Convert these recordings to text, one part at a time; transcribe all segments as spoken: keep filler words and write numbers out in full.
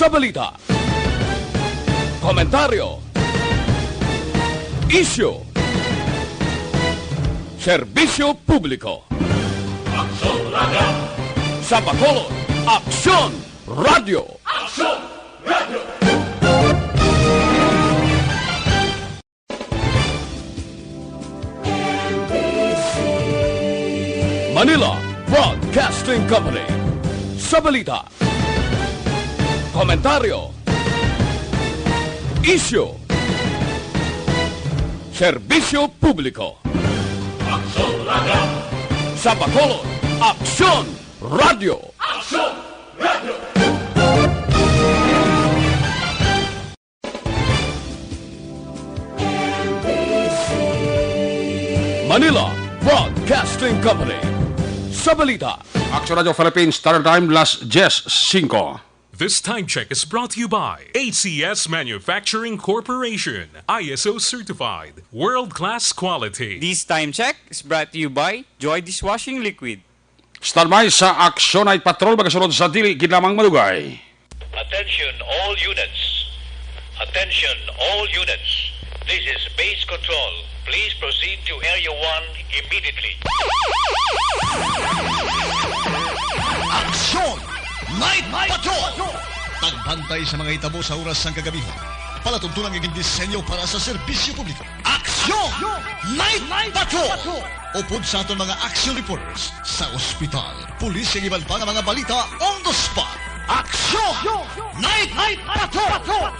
Sa balita, komentaryo, isyu, serbisyo publiko. Aksyon Radio. Sa Bacolod, Aksyon Radio. Aksyon Radio. Manila Broadcasting Company. Sa balita, komentaryo, isyu, serbisyo publiko. Aksyon Radio. Sa Bacolod, Aksyon Radio. Aksyon Radio. Manila Broadcasting Company. Sa balita, Aksyon Radio Philippines, Standard Time, las diez cinco. This time check is brought to you by A C S Manufacturing Corporation, I S O certified, world-class quality. This time check is brought to you by Joy Dishwashing Liquid. Standby sa Aksyon Night Patrol, magasunod sa dili gid lamang madugay. Attention all units. Attention all units. This is Base Control. Please proceed to Area one immediately. Aksyon Night Patrol. Tagbantay sa mga hitabo sa oras sang kagabi. Palatuntunan nga gindisenyo para sa serbisyo publiko. Aksyon Night Patrol. Upod sa aton mga action reporters sa ospital, pulis, kag iban pa nga mga balita on the spot. Aksyon Night Patrol.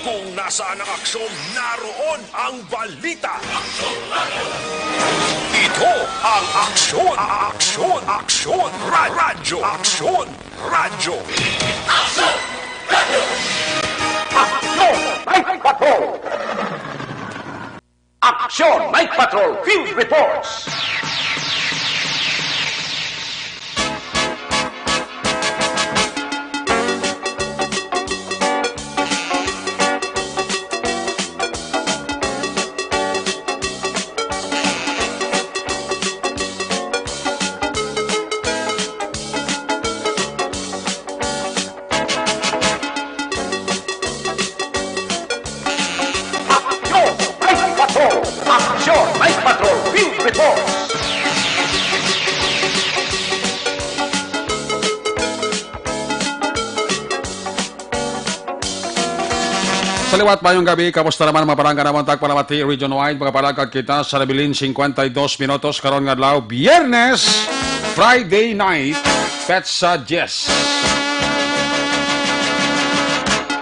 Kung nasaan ang aksyon, naroon ang balita. Ito ang Aksyon, Aksyon, Aksyon, Ra-, Radyo, Aksyon, Radyo. Aksyon! Radyo! Aksyon! Night Patrol! Aksyon! Night Patrol! Field Reports! Aksyon! Night Patrol! Aksyon! Night Patrol! Field Reports! Sa liwat, mayong gabi. Kamusta naman, mga palangga namon, tagpalamati region-wide? Makapalagkag kita sa nabilin cincuenta y dos minutos karon nga adlaw, Biyernes, Friday night, petsa diez.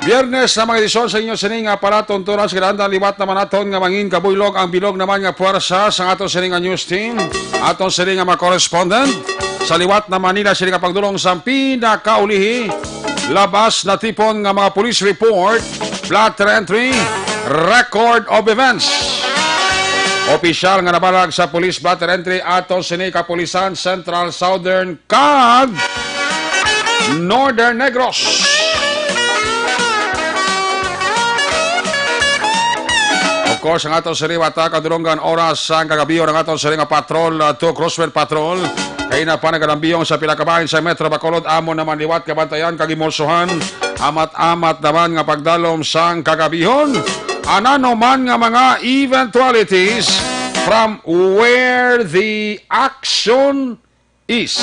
Biyernes na, mga edisyon sa inyo sini nga palatuntunan sa kinahanglan. Liwat naman naton nga mangin kabuylog ang bilog naman nga puwersa sang aton sini nga news team, aton sini nga mga correspondent. Sa liwat na Manila, sini nga pagdulong sa pinakaulihi, labas natipon nga mga police report, blotter entry, record of events. Opisyal nga nabalag sa police blotter entry aton sini kapulisan Central, Southern, kag Northern Negros. Of course, ang aton sini mata kadulungan oras sang kagabion ang aton sini nga patrol, uh, to Crosswind Patrol. Kay na pa nagalambiyong sa pila ka bahin sa Metro Bacolod, amo naman liwat kabantayan kag imulsuhan. Amat-amat naman nga pagdalom sang kagabihon. Anano man nga mga eventualities from where the action is.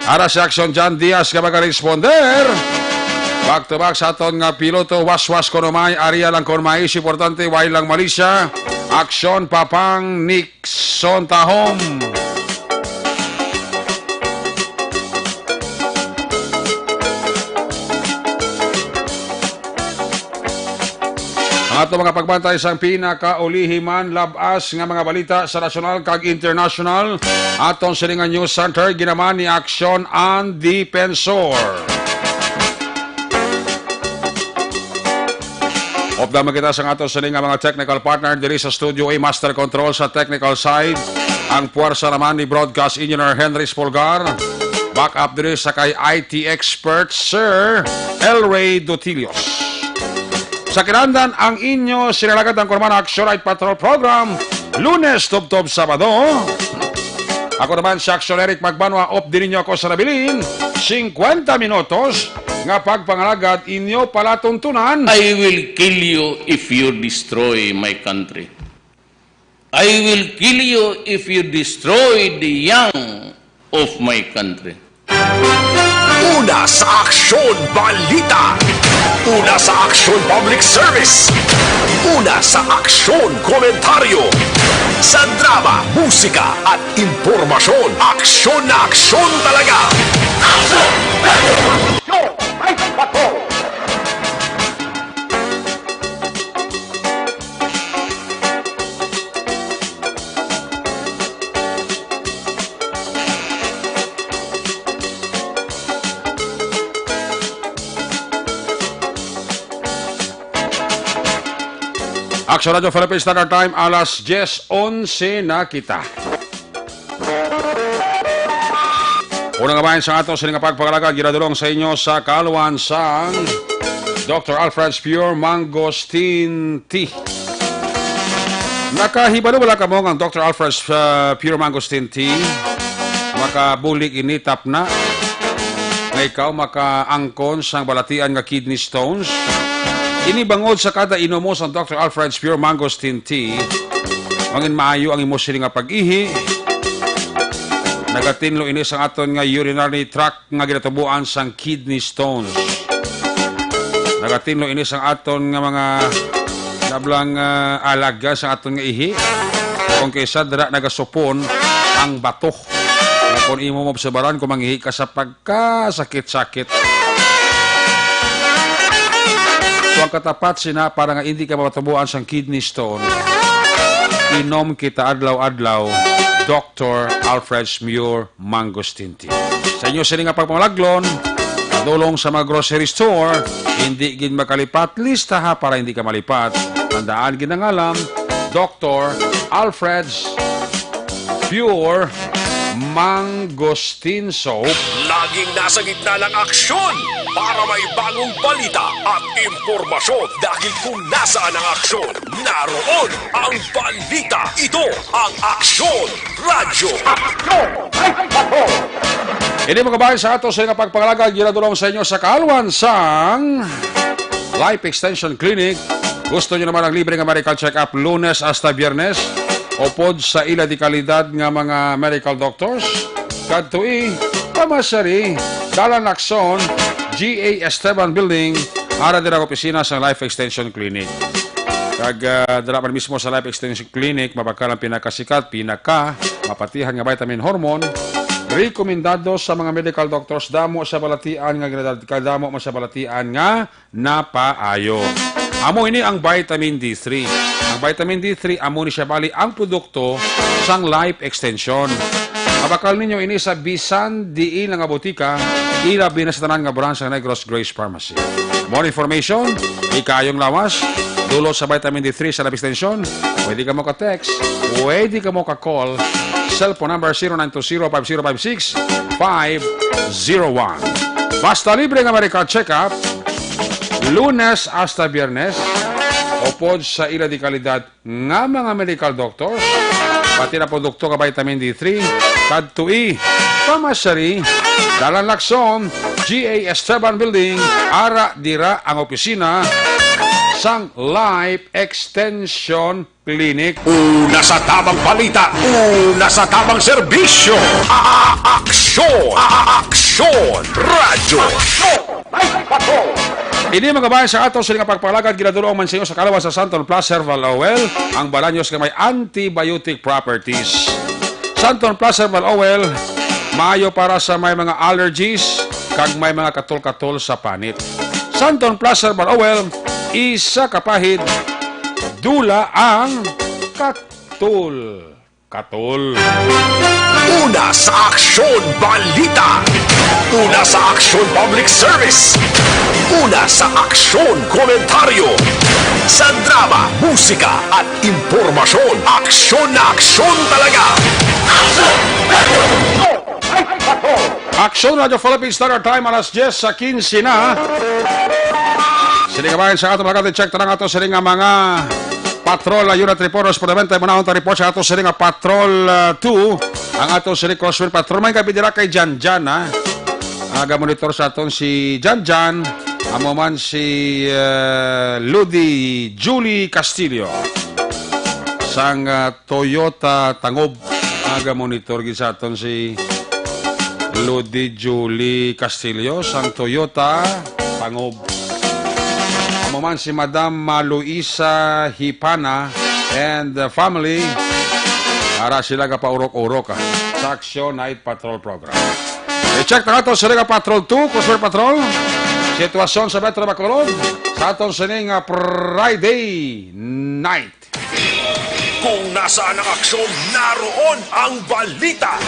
Ara si Action John Diaz nga magaresponder. Back to back sa aton nga piloto, waswas kuno may, area lang kon mais, importante, way lang malisya. Aksyon, Papang Nixon Tahom. Ang Ato mga pagbantay sang pinakaulihi man lab-as nga mga balita sa nasyonal kag internasyonal. Aton sini nga news center ginaman ni Aksyon ang Depensor. Upda man kita sang ato sini nga mga technical partner diri sa studio, A, master control sa technical side, ang puwersa naman ni broadcast engineer Henry Spolgar. Back up diri sa kay I T expert Sir Elray Dotilios. Sa kinahanglan ang inyo sinalagad ang Kurman Action Night Patrol Program, Lunes tubtob Sabado. Ako naman si Action Eric Magbanwa, op din ninyo ako sa nabilin, singkwenta minutos nga pagpangalagad inyo palatuntunan. I will kill you if you destroy my country. I will kill you if you destroy the young of my country. Una sa Aksyon Balita. Una sa Aksyon Public Service. Una sa Aksyon Komentaryo. Sa drama, musika, at impormasyon, aksyon na aksyon talaga. Aksyon! Aksyon! Ay, patrol! Action Radio Philippines Standard Time, alas diyes onse na kita. Una nga bahin sa ato sini nga pagpangalagad, ginadulong sa inyo sa kaaluhan sang Doctor Alfred's Pure Mangosteen Tea. Nakahibalo bala kamo nga ang Doctor Alfred's, uh, Pure Mangosteen Tea makabulig initap na nga ikaw makaangkon sang balatian nga kidney stones? Ini bangod sa kada inom mo sang Doctor Alfred's Pure Mangosteen Tea, mangin maayo ang imo sini nga pag-ihi. Nagatinlo ini sang aton nga urinary tract nga ginatubuan sang kidney stones. Nagatinlo ini sang aton nga mga nablang, ah, alaga sang aton nga ihi. Kung kaysa dira nagasupon ang bato. Nga kung imo maobserbaran kung mangihi ka sa pagkasakit-sakit. So, ang katapat sina para nga hindi ka matubuan sang kidney stone, inom kita adlaw-adlaw, Doctor Alfred's Pure Mangosteen Tea. Sa inyo sini nga pagpamalaglon, padulong sa mga grocery store, hindi gid makalipat, listaha para hindi ka malipat. Tandaan, ginangalam, Doctor Alfred's Pure Mangosteen Soap. Laging nasa gitna ng aksyon para may bagong balita at impormasyon. Dahil kung nasaan ang aksyon, naroon ang balita. Ito ang Aksyon Radyo. Aksyon! Ay, patrol! Ini mga bahin sa ato sa nga pagpangalagad, ginadulong sa inyo sa kaalwan sang Life Extension Clinic. Gusto nyo naman ang libre nga medical check-up Lunes hasta Biyernes, upod sa ila di kalidad nga mga medical doctors? Kadtoi, pamasyari, Dalan Lacson, G A Esteban Building, ara dira ang opisina sa Life Extension Clinic. Kag, ah, dira man mismo sa Life Extension Clinic, mabakal ang pinakasikat, pinaka mapatihan nga vitamin hormone, rekomendado sa mga medical doctors, damo sa balatian nga ginadad-, kadamo man sa balatian nga napaayo. Amo ini ang vitamin D three. Ang vitamin D three, amo ni siya bali ang produkto sang Life Extension. Mabakal ninyo ini sa bisan diin nga botika, ilabi na sa tanan nga branch sa Negros Grace Pharmacy. More information, ikayong lawas, dulot sa vitamin D three sa Life Extension, pwede ka mo ka-text, pwede ka mo ka-call. Cellphone number zero nine two zero five zero five six five zero one. Basta libre nga medical check-up, Lunes hasta Biyernes, upod sa ila di kalidad nga mga medical doctors, pati na produkto nga vitamin D three, kadtoi, pamasyari, Dalan Lacson, G A Esteban Building, ara dira ang opisina sang Life Extension Clinic. Una sa tamang balita, una sa tamang serbisyo. A-, a-, aksyon, a-, a-, aksyon, radyo. Aksyon! Ay, patrol! Ini mga bayan sa ato sila nga pagpalagad, ginadulong man sa inyo sa kalawan sa Santon Plus Herbal Oil, ang balanyos nga may antibiotic properties. Santon Plus Herbal Oil, maayo para sa may mga allergies, kag may mga katol-katol sa panit. Santon Plus Herbal Oil, isa ka pahid, Dula ang katol. Katol. Una sa Aksyon Balita. Una sa Aksyon Public Service. Una sa Aksyon Komentaryo. Sa drama, musika at impormasyon, aksyon na aksyon talaga. Aksyon Radyo Philippines Standard Time, alas diyes sa kinse na. Sini ka bayan sa ato, mga check, tanang ato sini nga mga patrol, uh, unit reporters. Pudamente mo na ang report sa ato sini nga patrol, uh, two, ang ato sini Crosswind Patrol. May gabi dira kay Jan Jan, ha? Aga monitor sa aton si Jan Jan. Amo man si, uh, Ludi Julie Castillo sang, uh, Toyota Tangob. Aga monitor gid sa aton si Lodi Julie Castillo sang Toyota Pangob. Amo man si Madam, ah, Luisa Hipana and, ah, family. Ara sila gapaurok-urok, ah, sa Aksyon Night Patrol Program. I-check na to sa Liga Patrol two, Customer Patrol. Sitwasyon sa Metro Bacolod sa aton sining, ah, Friday night. Kung nasaan ang aksyon, naroon ang balita.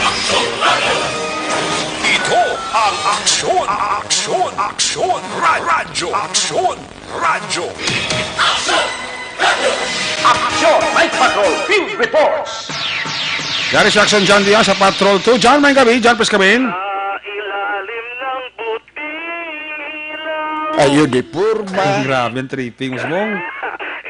Ito ang Aksyon, Aksyon, Aksyon, Ra-, Radyo, Aksyon, Radyo. Aksyon, may patrol, field reports. Yari si Aksyon John Diaz sa Patrol two. John, may gabi. John, please come in. Sa ilalim ng puting ilaw. Ay, uniforma. Ay, grabe ang tripping, mas mong.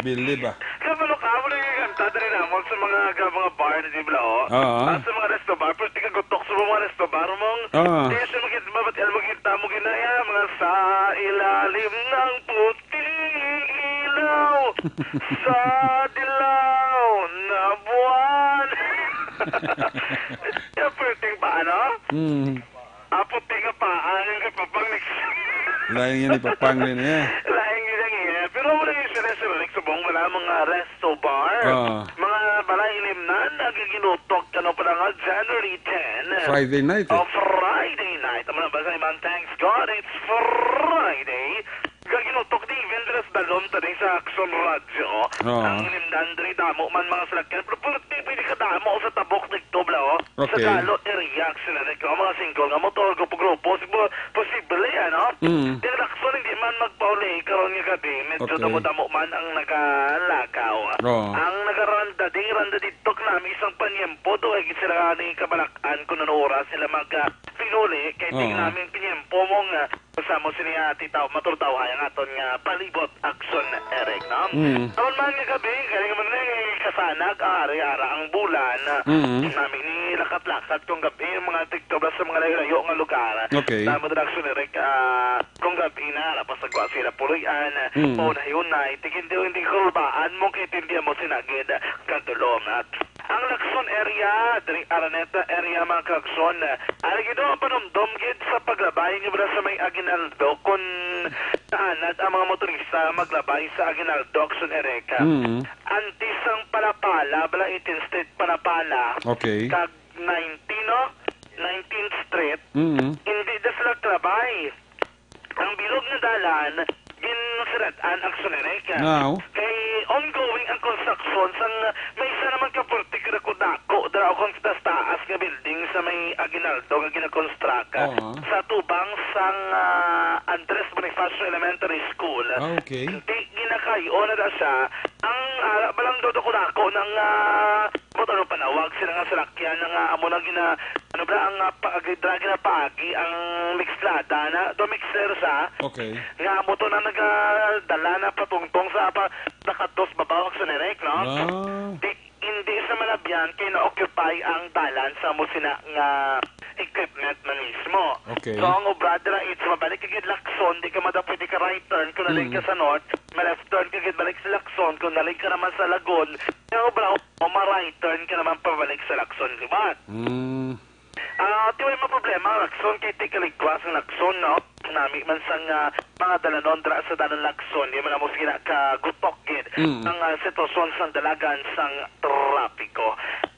Bilib, ah. Kabalo ka mo na yung kanta dali namon sa mga, mga bar na di ba, oh? Oo. Ah, sa mga resto bar, pero di ka gutok sa mga resto bar mong. Oo. Di siya magkita, mabat-, el, magkita mo ginaya, mga sa ilalim ng puting ilaw, sa dilaw na buwan. Yung perting pa, ano? Mm. Ah, puti nga pa, ah, yung kapapang mix. Lain yun, ipapang rin, eh. Lain yun ang iya. Pero wala yung sila, sila, like, subong, wala mga resto bar. Oo. Mga balay ilimnan, nagaginutok, ano pala nga, January ten. Friday night, eh. Oh, Friday night. Ang mga balay man, thanks God, it's Friday. Gaginutok di even dira sa dalom ta di sa Aksyon Radyo. Oo. Ang ilimnan diri damo man mga salakyan. Pero pwede, pwede ka damo sa tabok dito, bla, oh. Sa Okay. Galo area, sila na ikaw, mga single nga motor, grupo-grupo, siguro, posible, ano? Mm. Di na, actually, hindi man magpauli karon nga gabi, medyo Okay. damo-damo man ang nagalakaw. Oo. Ang nagaranda, di randa dito, kanami isang panyempo, do, ay sila ni kabalakan kung ano oras sila mag, ah, pinuli, kay Oo. Tingnan namin panyempo mo nga, Kasama sini nga titaw, maturtaw ay ang aton nga palibot, Aksyon Eric, no? Mm. Aron man nga gabi, galing man rin, eh, kasanag, ari, ara ang bulan. Mm. Nami ni lakat-lakat kung gabi, yung mga tigtubas sa mga layo-layo nga lugar. Okay. Tama din, Aksyon Eric, ah, kung gabi na, lapas nagwa sila puloy-an, Mm. paunay-unay, tigindi-hindi kurbaan mo, kay tindi mo sinagid, kadulom, at Ang Lacson area, diri Araneta area, mga kaagson. Ari gid ang panumdom gid sa paglabay nga wala sa may Aguinaldo, kun naanad ang mga motorista maglabay sa Aguinaldo, Aksyon Eric. Mm. Antes ang Palapala, bala, eighteenth Street Palapala. Okay. Kag nineteen, no? Nineteenth Street. Mm. Hindi na sila kalabay. Ang bilog nga dalan, ginsirad-an, Aksyon Eric. Now? Kay ongoing ang construction sang may isa naman ka pwerteng kadako-dako dira o kon taas-taas nga building sa may Aguinaldo nga ginakonstruct Oo. sa tubang sang, ah, Andres Bonifacio Elementary School. Ah, okay. Di ginakay-o na da siya. Ang ara ba lang daw dako-dako ng, ah, But ano panawag sila nga salakyan na nga amo na gina-, ano ba ang, ah, pa-, agi-, dra-, ginapaagi ang mixlada na, do mixer sa, Okay. nga amo to na nagadala na patungtong sa pa-, nakatos babaw, Aksyon Eric, no? Ah. Di, hindi sa malabyan kay na-occupy ang dalan sa amo sina nga equipment man mismo. Okay. So, ang obra dira, it's mabalik ka gid Lacson, di ka mada pwede ka right turn kung naling Mm. ka sa north, ma-left turn ka gid balik sa Lacson kung naling ka naman sa Lagun. Ang obra, o ma-right turn ka naman pabalik sa Lacson, di ba? Mm. Ah, di may mga problema ang Lacson kay di kaligwas ang Lacson, no? Nami man sang, ah, mga dalanon dira sa dalan Lacson, di man amo sila kagutok gid Mm. ang, ah, sitwasyon sang dalagan sang trapiko.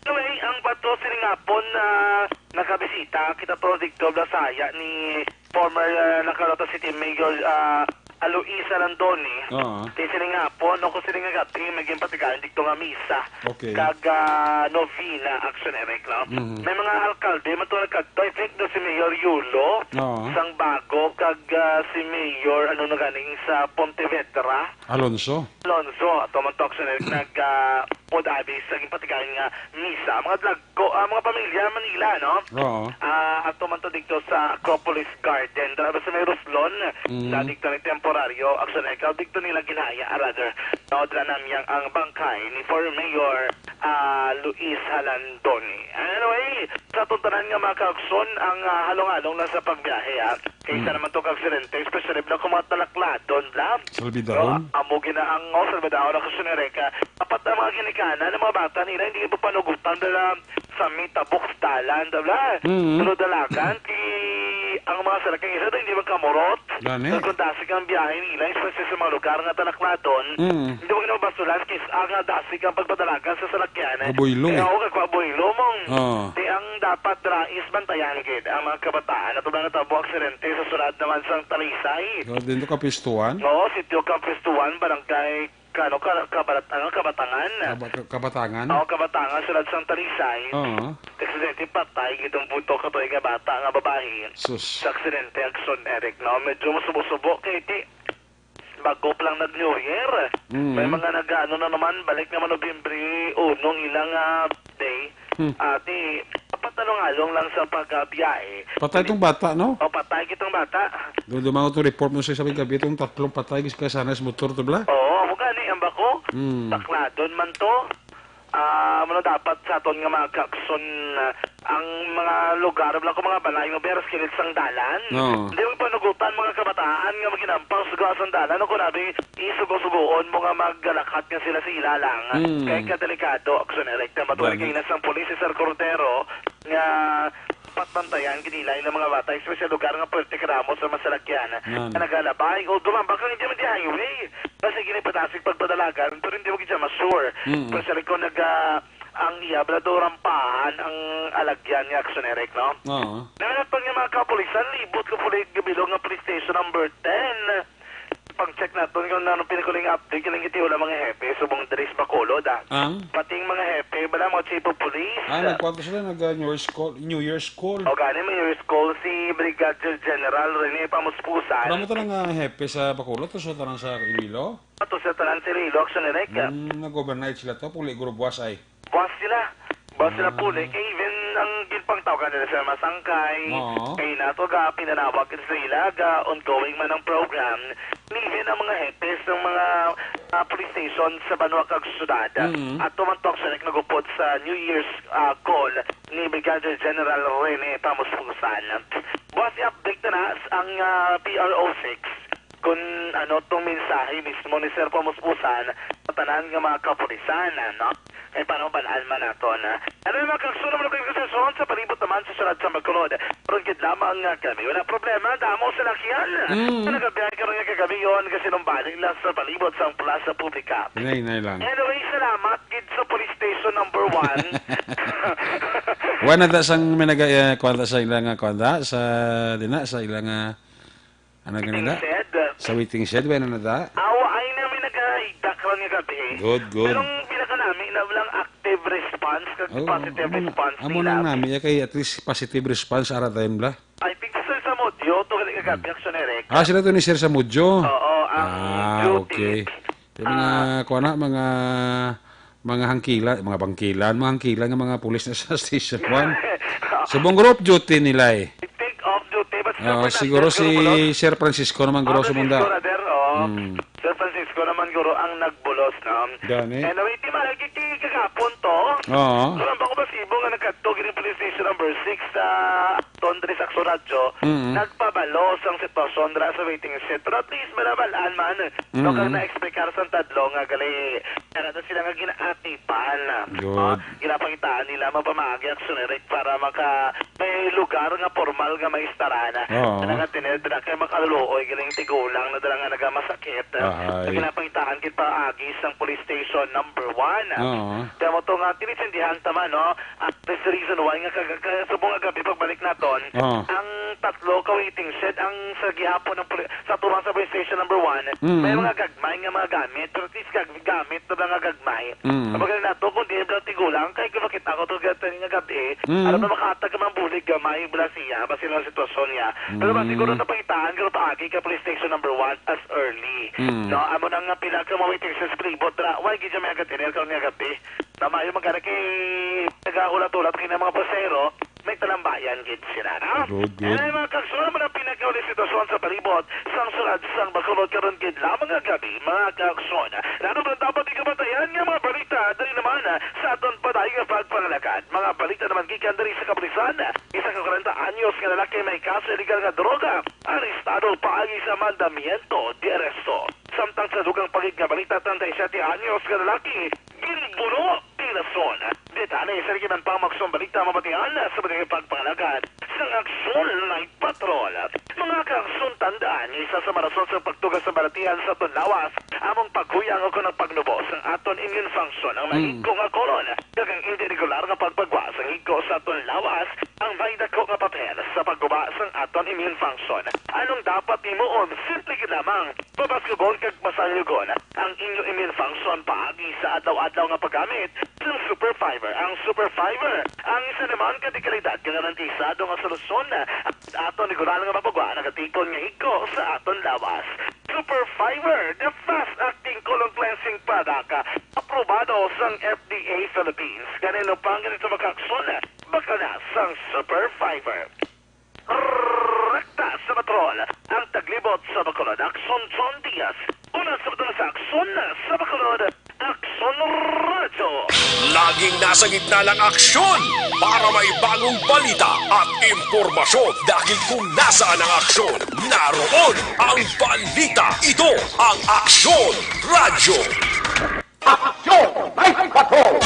Anyway, ang bato sining hapon, ah, nakabisita kita to dito sa saya ni former, ah, Nacarota City Mayor, ah, Aloisa Landoni. Oo. Kay sining hapon, no, kung sining nga gabi, may ginpatigayon dito nga misa. Okay. Kag, ah, novena, Action Eric, no? Mhm. May mga alkalde man to nagkadto. I think do si Mayor Yulo Oo. sang Bago, kag, ah, si Mayor, ano na ganing sa Pontevedra. Alonso. Alonso, ato man to, Action Eric, nag, ah, pod abi sa ginpatigayon nga misa. Mga vlog ko, ah, mga pamilya, Manila, no? Oo. Ah, ato man to dito sa Acropolis Garden. Dala ba sa may Roslon? Mm. Sa dito ni temporaryo, Action Echo, dito nila ginhaya, ah, rather. No, dala namin ang, ang bangkay ni former Mayor, ah, Luis Halandoni. Anyway, sa aton tanan nga mga kaagson, ang, ah, halong-halong lang sa pagbiyahe, ah. Kaysa Mm. naman to ka aksidente, especially na kung mga talakladon, bla. Salbidahon? No, amo gina ang, oh, salbidahon ako sa Amerika. Dapat ang mga ginikanan, ang mga bata nila, hindi pa panugutan dala sa may tabok sa dalan, bla. Mm. Pero dalagan, ti, ang mga salakyan isa, hindi magkamurot. Gani? So, kung dasig ang biyahe nila, especially sa mga lugar nga talakladon, Mm. hindi mo ginabasulan, kis ang, ah, dasig ang pagpadalagan sa salakyan. Gaboylo, Kaya eh. ako, kagpaboylo mong. Oo. Ti ang dapat dra is bantayan gid ang mga kabataan. Ato ba natabo aksidente sa sulad naman sang Talisay? Ikaw din to, Kapistuan? Oo, sitio Kapistuan, barangay, kano, ka, kabalat, ano, Kabatangan. Kaba-, ka-, Kabatangan? Oo, Kabatangan, sulad sang Talisay. Oo. Aksidente, patay gid ang buto katoy nga bata nga babayi. Sus. Sa aksidente, Action Eric, no? Medyo masubo-subo kay ti bag-o pa lang nag-New Year. Mm. May mga nag-ano na naman, balik naman Nobyembre uno ang ilang, ah, day. Hmm. Ati, dapat along-along lang sa pagbiyahe. Patay tong bata, no? O, patay kitang bata. Doon dumango tong report mo sa isang gabi, itong tatlong patay, gis-, kaya sana sa motor to, bla? Oo, amo gani, ang bako. Hmm. Takladon man to. Ah, amo na dapat sa aton nga mga kaagson, ah, ang mga lugar, wala ko mga balay, nga beres kilid sang dalan. Oo. Hindi mo panugutan mga kabataan nga maginampang sa gawas sang dalan, o kung abi, isugo-sugoon mo nga maglakat nga sila sa ila lang. Mm. Kay kadelikado, Action Eric, na matuloy Gani. Kay na sang pulis si Sir Cordero nga patbantayan, ginilay ng mga bata, especially lugar nga pwerte karamo sa masalakyan Yan. Na nagalabay o dumambak ang hindi man di highway. Kasi gini patasig pagpadalagan, pero hindi mo gid siya ma-sure. Mm. Especially kung nag, ah, ang iya, bala daw rampahan ang alagyan ni Action Eric, no? Oo. Nanganat pa nga mga kapulisan, libot ko puli gabilog nga police station number ten. Pang-check naton kung ano pinakahuling update, yung nangiti wala mga hepe, subong diri sa Bacolod, ah. Ang? Pati yung mga hepe, bala mga chief of police, Ah, ah. Nagkwanto sila, nag, ah, New Year's call, New Year's call. O gani, may New Year's call si Brigadier General Rene Pamuspusan. Wala mo to lang, ah, hepe sa Bacolod, to sa tanang sa Iloilo? Ato sa tanan si Rilo, Action Eric. Hmm, nag-overnight sila to, puli guro buwas ay. Buwas sila. Buwas sila Ah. Puli. Kay even ang ginpangtawgan nila sa masangkay. Oo. Kay nato ga, pinanawag sa ila, ga, ongoing man ang program. Even ang mga hepes ng mga, ah, police station sa banwa kag syudad. Mm. At tumantok sila nagupod sa New Year's, ah, call ni Brigadier General Rene Pamuspusan. Buwas i-update na na ang, ah, P R O six. Kung ano tong mensahe mismo ni Sir Pamuspusan sa tanan nga mga kapulisan, no? Kay paano ban-an man naton, ah? Ano yung mga kagsuro mo sa sesyon sa palibot naman sa syudad sa Bacolod? Pero gid lamang nga kami. Wala problema, damo sa lakyan. Mm. Nagabiyahe karon nga kagabi yon, kasi nung balik lang sa palibot sa plaza publika. Hinay-hinay lang. Anyway, salamat gid sa police station number one. Wala na ta sang may naga-, eh, kwanta sa ilang, ah, kwanta sa, di na, sa ilang, ah, Ano Waiting ganun na? Shed. Sa waiting shed, wala na da? Awa, ay na may nagahigda karon nga gabi. Good, good. Pero ang pinakanami na lang active response kag Oo, positive amo na, response amo nila. Nang nami, ya kay at least positive response ara dayon bla. I think si Sir Samudio, to gali kagabi, Action Eric. Ah, sila to ni Sir Samudio. Oo, ang Ah, duty. Okay. Yung mga, Ah. Kuha na, mga, mga hangkila, mga bangkilan, mga hangkilan nga mga pulis na sa Station One. Subong group duty nila eh. Take off duty, but Oo, siguro si Sir Francisco naman, guro, Francisco sumunda. Rather, oo. Mm. Sir Francisco naman, guro, ang nagbulos, no? Gani. Anyway, ti, ti kagapon to. Oo. Guro, ang bako ba sibo nga nagkadto, gini police station number six sa Tondre Saxo Radyo, Mm. nagpabalo sang sitwasyon dira sa waiting shed. Pero at least, manabalaan man, no, Mm. kag na-explicar sang tadlo nga gali, era na sila nga ginaatipan. Good. Ah, ginapangitaan nila, mapamagi ang sunerek para maka-, may lugar nga formal nga maistaran. Oo. Nga nagatinid na kay makaluluoy, galing tigulang na dala nga nagamasakit. Ahay. Nga ginapangitaan gid paagi sang police station number one. Oo. Kaya mo to nga, tinitindihan ta man, no? At there's a reason why nga kag-, kag-, subong nga gabi pagbalik naton, Oo. ang tatlo ka waiting shed ang sa gihapon ng puli-, sa atubangan sa police station number one. Mm. May mga gagmay nga mga gamit, pero at least gag-, gamit na lang nga gagmay. Mm. Ang magaling nato, kung di lang tigulang, kay kung makita ko to gatan nga gabi, Mm. alam mo, makahatag ka man bulig gamay, bala siya, basi lang sitwasyon niya. Pero ba, Mm. siguro napangitaan, pero paagi ka police station number one as early. Mm. No, amo na nga pila ka mga waiting shed sa palibot, ra, why gid may agad inel ka nga gabi? Na maayo man gani kay nagaulat-ulat kay na mga pasahero, may talambayan gid sila, no? Good, good. Anay, mga kaagsoon, amo na pinakauli sitwasyon sa palibot sang sulod sang Bacolod karon gid lamang nga gabi, mga kaagsoon. Ano ba dapat ikabatayan nga mga balita? Dali naman, ah, sa aton padayon nga pagpangalagad. Mga balita naman gikan diri sa kapulisan, isa ka kwarenta anyos nga lalaki may kaso illegal nga droga, arestado paagi sa mandamiento de arresto. Samtang sa dugang pa gid nga balita, treinta y siete anyos nga lalaki, ginbuno, tinason. Detalye sa giban pang maksong balita mabatian sa pagpangalagad sang Aksyon Night Patrol. Mga kaagsoon, tandaan nga isa sa mga rason sa pagtuga sa balatian sa aton lawas, among paghuyang o kon ang pagnubo sang aton immune function ang Mm. mahigko nga colon, kag ang indi regular nga pagpagwa sang higko sa aton lawas ang may dako nga papel sa pagguba sang aton immune function. Anong dapat himuon? Simple gid lamang. Pabaskubon kag pasalyugon ang inyo immune function paagi sa adlaw-adlaw nga paggamit sang Super Fiber. Ang Super Fiber ang isa naman ka dekalidad nga garantisado nga solusyon sa aton regular nga mapagwa, nagatikon nga higko sa aton lawas. Super Fiber, the fast-acting colon cleansing product, aprobado sang F D A Philippines. Gani, ano pa ang ganito, mga kaagsoon? Bakal na sang Super Fiber. Rekta sa patrol, ang taglibot sa Bacolod, Aksyon John Diaz. Una sa patrol sa Aksyon sa Bacolod, Aksyon Radyo. Laging nasa gitna ng aksyon para may bagong balita at impormasyon. Dahil kung nasaan ang aksyon, naroon ang balita. Ito ang Aksyon Radyo. Aksyon! May patrol!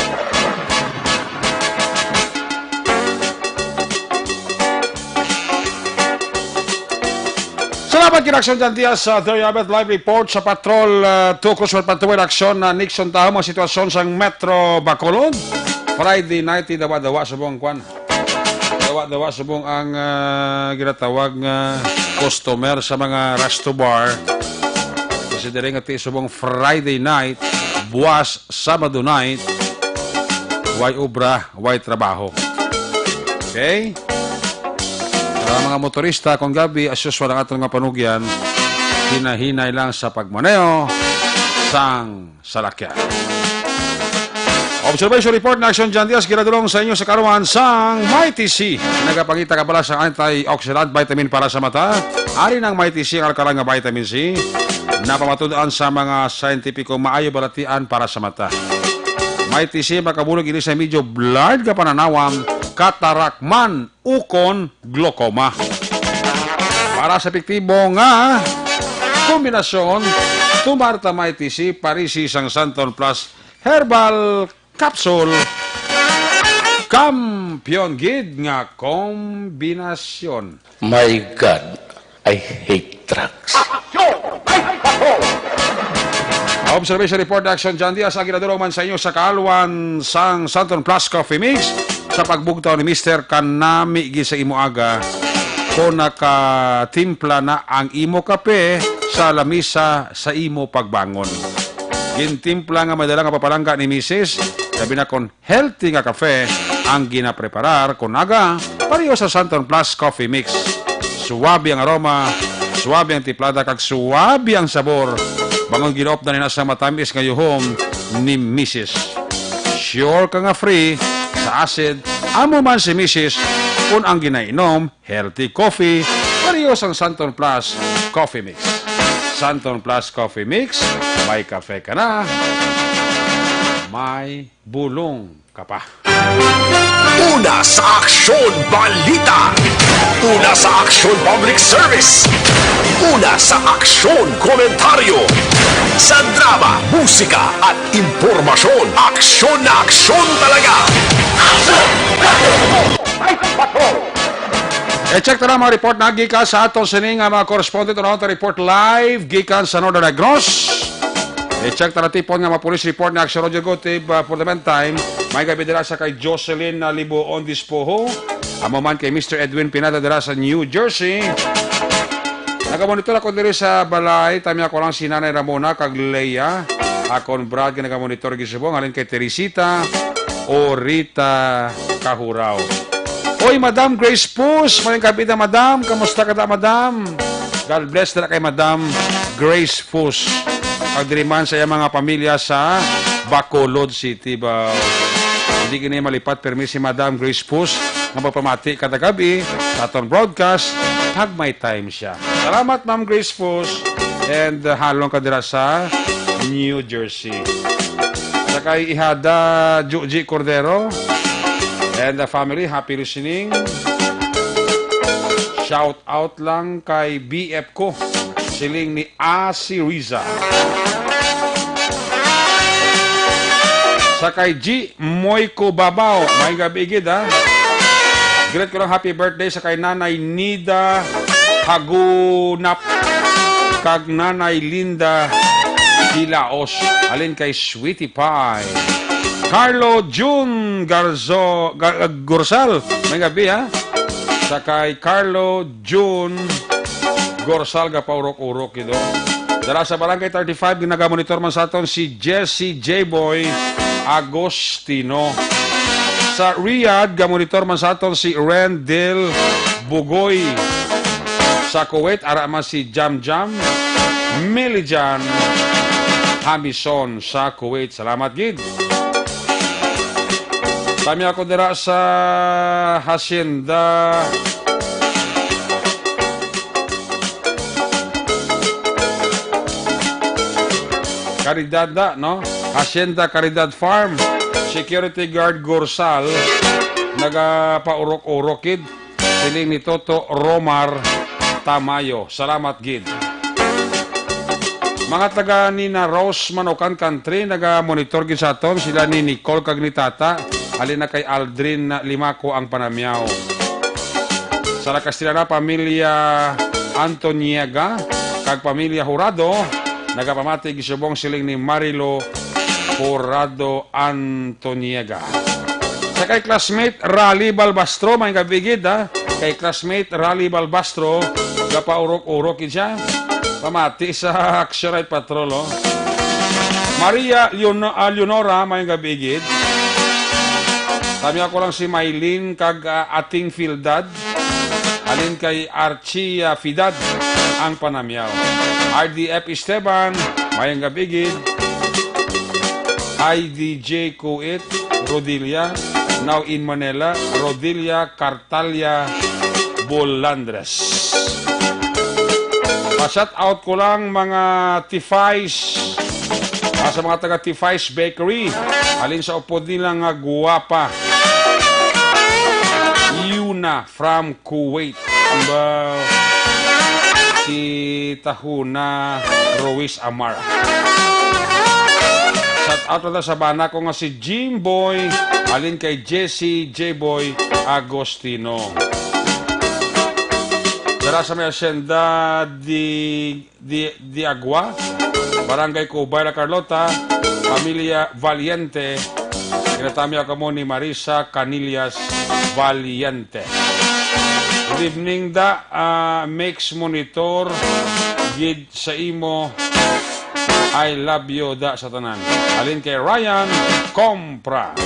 Salamat kay Aksyon John Diaz sa Doyabet Live Report sa Patrol, uh, two Cruzman Patuwid Aksyon na Nixon Taho, mga sitwasyon sa Metro Bacolod. Friday night, dawa-dawa subong kwan. Dawa-dawa subong ang, ah, ginatawag nga customer sa mga resto bar. Kasi diri nga ti subong Friday night, buwas Sabado night, way obra, way trabaho. Okay? Sa mga motorista, kung gabi, as usual ang aton nga panugyan, hinay-hinay lang sa pagmaneho sang salakyan. Observation report na Aksyon John Diaz, ginadulong sa inyo sa karuan sang Mighty C. Nagapangita ka pala sa antioxidant vitamin para sa mata. Ari ng Mighty C ang alkaline nga vitamin C na pamatud-an sa mga scientific maayo balatian para sa mata. Mighty C makabulig ini sa medyo blurred nga pananawang, katarak man ukon glaucoma. Para sa epektibo nga kombinasyon, tumar ta Mighty C, parisi sang Santon Plus Herbal Capsule. Kampiyon gid nga kombinasyon. My God, I hate drugs. Observation report, Aksyon John Diaz, ang ginadulong man sa inyo sa kaalwan sang Santon Plus Coffee Mix sa pagbugtaw ni Mister Kanami gid sa imo aga kung nakatimpla na ang imo kape sa lamisa sa imo pagbangon. Gintimpla nga madala nga papalangga ni Misis, labi na kon healthy nga kafe ang ginapreparar kon aga, pareho sa Santon Plus Coffee Mix. Suwabe ang aroma, suwabe ang tiplada, kag suwabe ang sabor. Bangon ginuop na nina sa matamis nga yuhom ni Misis. Sure ka nga free sa acid, amo man si Misis kon ang ginainom healthy coffee, pareho sang Santon Plus Coffee Mix. Santon Plus Coffee Mix, may kafe ka na, may bulong ka pa. Una sa aksyon, balita. Una sa aksyon, public service. Una sa aksyon, komentaryo. Sa drama, musika, at impormasyon, aksyon na aksyon talaga. I-check ta na mga report na gikan sa aton sini nga mga correspondent, ano, report live gikan sa Northern Negros. I-check ta na tipon nga mga police report ni Aksyon Roger Gutib, uh, for the meantime. May gabi dira sa kay Jocelyn, uh, Libuon Dispoho. Amo man kay Mister Edwin Pinada dira sa New Jersey. Nagamonitor ako diri sa balay. Tami ako lang si Nanay Ramona kag Leia. Akon brad nga nagamonitor gisubong halin kay Teresita Orita Kahuraw. Oy, Madam Grace Pus, mayong gabi na, Madam. Kamusta ka na, Madam? God bless na kay Madam Grace Pus. Pagdiriman sa iyang mga pamilya sa Bacolod City ba. Hindi gini malipat permi si Madam Grace Pus nga magpamati kada gabi sa aton broadcast pag may time siya. Salamat, Ma'am Grace Pus, and uh, halong ka dira sa New Jersey. Sa kay Ihada Juji Cordero and the family, happy listening. Shout out lang kay B F ko, siling ni Asi Riza. Sa kay G Moy ko Babaw, may gabi gid, ha. Greet ko lang happy birthday sa kay Nanay Nida Hagunap kag Nanay Linda Dilaos. Alin kay Sweetie Pie. Carlo Jun Garzo, Gar- Gursal, may gabi, ha. Sa kay Carlo Jun Gorsal, gapaurok-urok ito. Dara sa Barangay thirty-five, ginagamonitor man sa aton si Jesse J Boy Agostino. Sa Riyadh, gamonitor man sa aton si Rendel Bugoy. Sa Kuwait, ara man si Jam Jam Milijan Hamison sa Kuwait. Salamat gid. Tami ako dira sa Hacienda Caridad, da, no? Hacienda Caridad Farm. Security Guard Gorsal, nagapaurok-urok gid. Siling ni Toto Romar Tamayo. Salamat gid. Mga taga ni na Rose Manukan Country, naga-monitor gid sa aton. Sila ni Nicole kag ni Tata. Halin na kay Aldrin Limaco ang panamyaw. Sa Nakastilana, pamilya Antoniega, kag pamilya Jurado, nagapamati gisubong siling ni Marilo Jurado Antoniega. Sa kay classmate Rally Balbastro, may gabi gid, ha? Kay classmate Rally Balbastro, gapaurok-urok gid siya. Pamati sa Action Night Patrol, oh. Maria Leon-, ah, Leonora, may gabi gid. Tami ako lang si Mylene kag, ah, Ating Fildad. Alin kay Archie, ah, Fidad ang panamyaw. R D F Esteban, mayong gabi gid. I D J Kuit, Rodilia, now in Manila, Rodilia, Cartalia, Bolandres. Pa-shout out ko lang mga Tifais, ah, sa mga taga Tifais Bakery. Alin sa upod nila nga guwapa. Yuna from Kuwait. Ba, si Tahuna Ruiz Amar. Shout out na sa bana ko nga si Jim Boy, alin kay Jesse J Boy Agostino. Dara sa may asyenda di, di, di Agua, Barangay Cubay, La Carlota, pamilya Valiente. Kinatami ako mo ni Marisa Canillas Valiente. Good evening, da, ah, mix monitor gid sa imo. I love you, da, sa tanan. Alin kay Ryan Compra.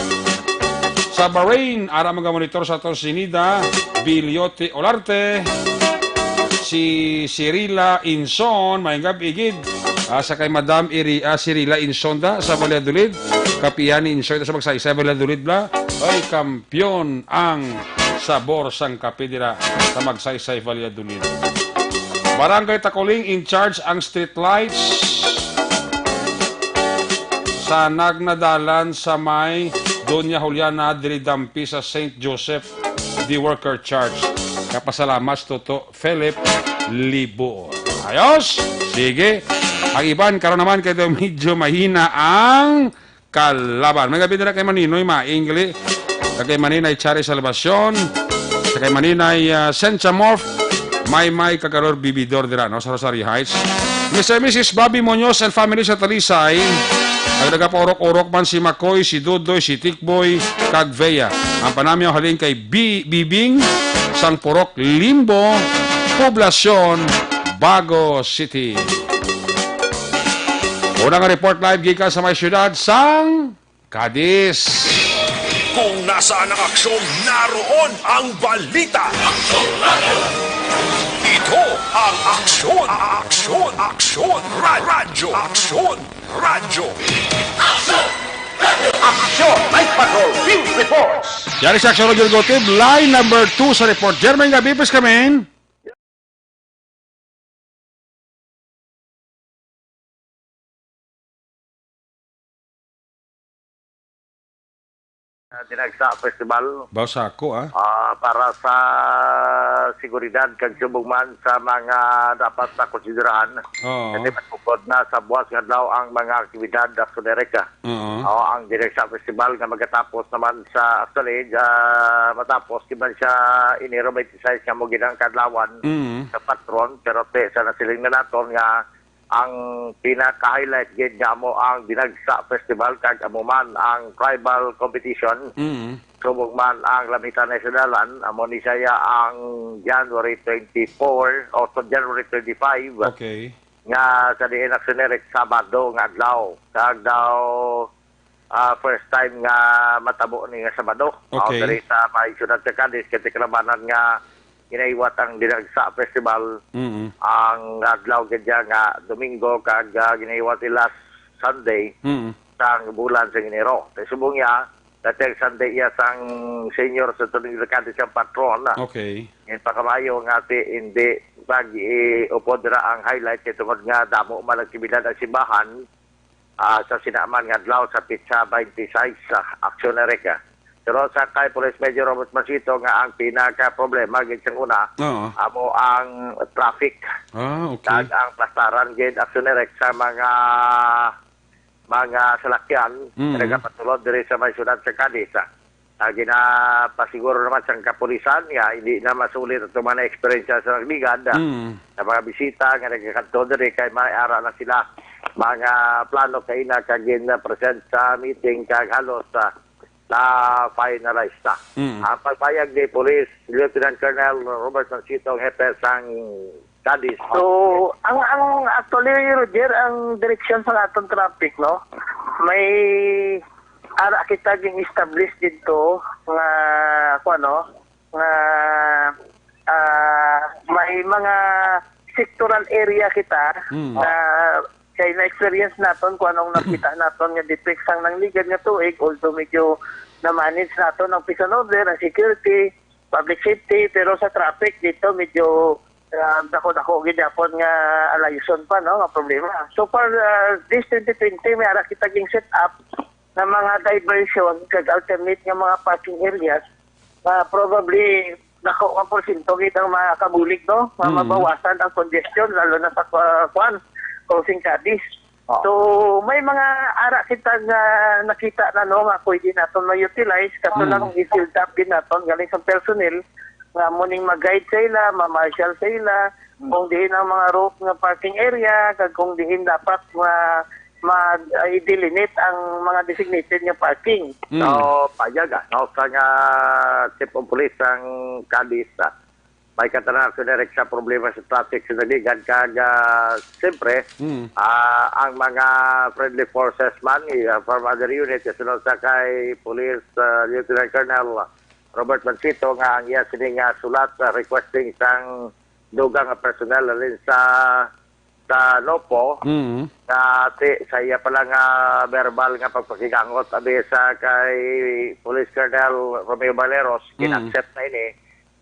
Sa Bahrain, ara mga monitor sa aton si Nida Bilyote Olarte, si Cirila Inson, may gabi gid. Ah, sa kay Madam Iri, ah, Cirila Inson da sa Valladolid. Kapihan ni Inson da sa Magsaysay, Valladolid bla. Ay, kampiyon ang sabor sang kape dira sa Magsaysay, Valladolid. Barangay Tacoling, in charge ang street lights sa nagnadalan sa may Doña Juliana diri Dampi sa Saint Joseph the Worker Church. Kapasalamat, Toto Philip Libo. Ayos? Sige. Ang iban, karon naman kay daw medyo mahina ang kalaban. May gabi dira kay Maninoy Maing, gali. Kag kay Maninay Chari Salvacion. Sa kay Maninay, ah, Sencha Morph. May may kagaror bibidor dira, no? Sa Rosario Heights. Mister and Missus Bobby Muñoz and family sa Talisay. Ang nagapaurok-urok man si Makoy, si Dudoy, si Tikboy, kag Vea. Ang panamyaw halin kay Bi-, Bibing, sang Purok Limbo, Poblacion, Bago City. Una nga report live gikan sa may siyudad sang Cadiz. Kung nasaan ang aksyon, naroon ang balita. Ito ang Aksyon, Aksyon, Aksyon, Ra-, Radyo, Aksyon, Radyo. Aksyon! Night Patrol Field Reports! Yari sa Aksyon Radyo Gold Team, line number two sa report. Jermaine Gabipes kami. Sa Dinagsa Festival. Bawsa ako, ah. Ah, para sa seguridad kag subong man sa mga dapat na konsiderahan. Oo. Kasi matupad na sa buwas nga adlaw ang mga aktibidad sa Amerika. Oo. O, ang Dinagsa Festival nga magatapos naman sa, actually, ah, matapos di man siya Enero twenty-six nga mo ginang kadlawan Mm. sa patron, pero te, sa nasiling na naton nga ang pinaka-highlight gid nga amo ang Dinagsa Festival kag amo man ang tribal competition. Mm. Subong man ang Lamitan na Sinalan, amo ni siya ang January twenty-four o sa January twenty-five. Okay. Nga sa diin aksyonerik Sabado nga adlaw. Kag daw, ah, first time nga matabo ni nga Sabado. Mao Okay. diri sa may siyudad sa Cadiz, kay tiklabanan nga ginaiwat ang Dinagsa Festival Mm. ang adlaw gid nga Domingo kag, ah, ginaiwat last Sunday Mm. sang bulan sa Enero. Kay subong niya, dati ang Sunday iya sang senior sa tuling Cadiz ang patron. Okay. Yan pa kamayo nga ti hindi pag-iupod ra ang highlight kay tungod nga damo man ang aktibidad ang simbahan, ah, sa sinaman nga adlaw sa pitsa twenty-six sa Aksyon Erika. Pero sa kay Police Major Robert Masito nga ang pinaka problema gid sang una Oo. amo ang traffic. Ah, okay. Kag ang plastaran gid Aksyon Erika sa mga mga salakyan Mm. nga nagapatulod diri sa may siyudad sa Cadiz. Ah, ginapasiguro naman sang kapulisan nga hindi na masulit ang mga eksperyensya sa nagligad, ah, Mm. sa mga bisita nga nagakadto diri kay may ara na sila mga plano kay na kagin na present sa meeting kag halos, ah, na finalize na. Mm. Ang pagpayag ni Police Lieutenant Colonel Robert Mansito, ang hepe sang Cadiz. So, ang, ang actually, Roger, ang direksyon sa aton traffic, no? May ara kita ging establish dito nga, kung ano, nga, ah, may mga sectoral area kita Mm. nga kay na-experience naton kung anong nakita naton nga defects ang nangligad nga tuig, although medyo na-manage naton ang peace and order, ang security, public safety, pero sa traffic dito medyo, ah, dako-dako gid gyapon nga alayuson pa, no, nga problema. So far, ah, this twenty twenty, may ara kita ging set up na mga diversion kag alternate nga mga parking areas nga probably dako nga porsyento gid ang makabulig, no, nga Mm. mabawasan ang congestion, lalo na sa, ah, kuan, crossing Cadiz. Oo. So, may mga ara kita nga nakita na, no, nga pwede naton ma-utilize, kaso Mm. lang i-field up din naton galing sa personnel nga mo ning mag-guide sa ila, ma-marshal sa ila, Mm. kung diin ang mga rope nga parking area, kag kung diin dapat ma-, ma-, ah, i-delineate ang mga designated nga parking. Mm. So, payag, ah, no, sa nga Chief of Police ang Cadiz, ah, may katanan sa direct sa problema sa traffic sa Daligan, kag, ah, siyempre, Mm. ah, ang mga friendly forces man, eh, ah, from other units, kasunod sa kay Police, ah, Lieutenant Colonel Robert Mansito, nga ang iya sini nga sulat, ah, requesting sang dugang nga personnel alin sa, sa NOPO, Mm. nga ti, sa iya pala nga verbal nga pagpakigangot, abi sa kay Police Colonel Romeo Baleros, Mm. kin-accept na ini.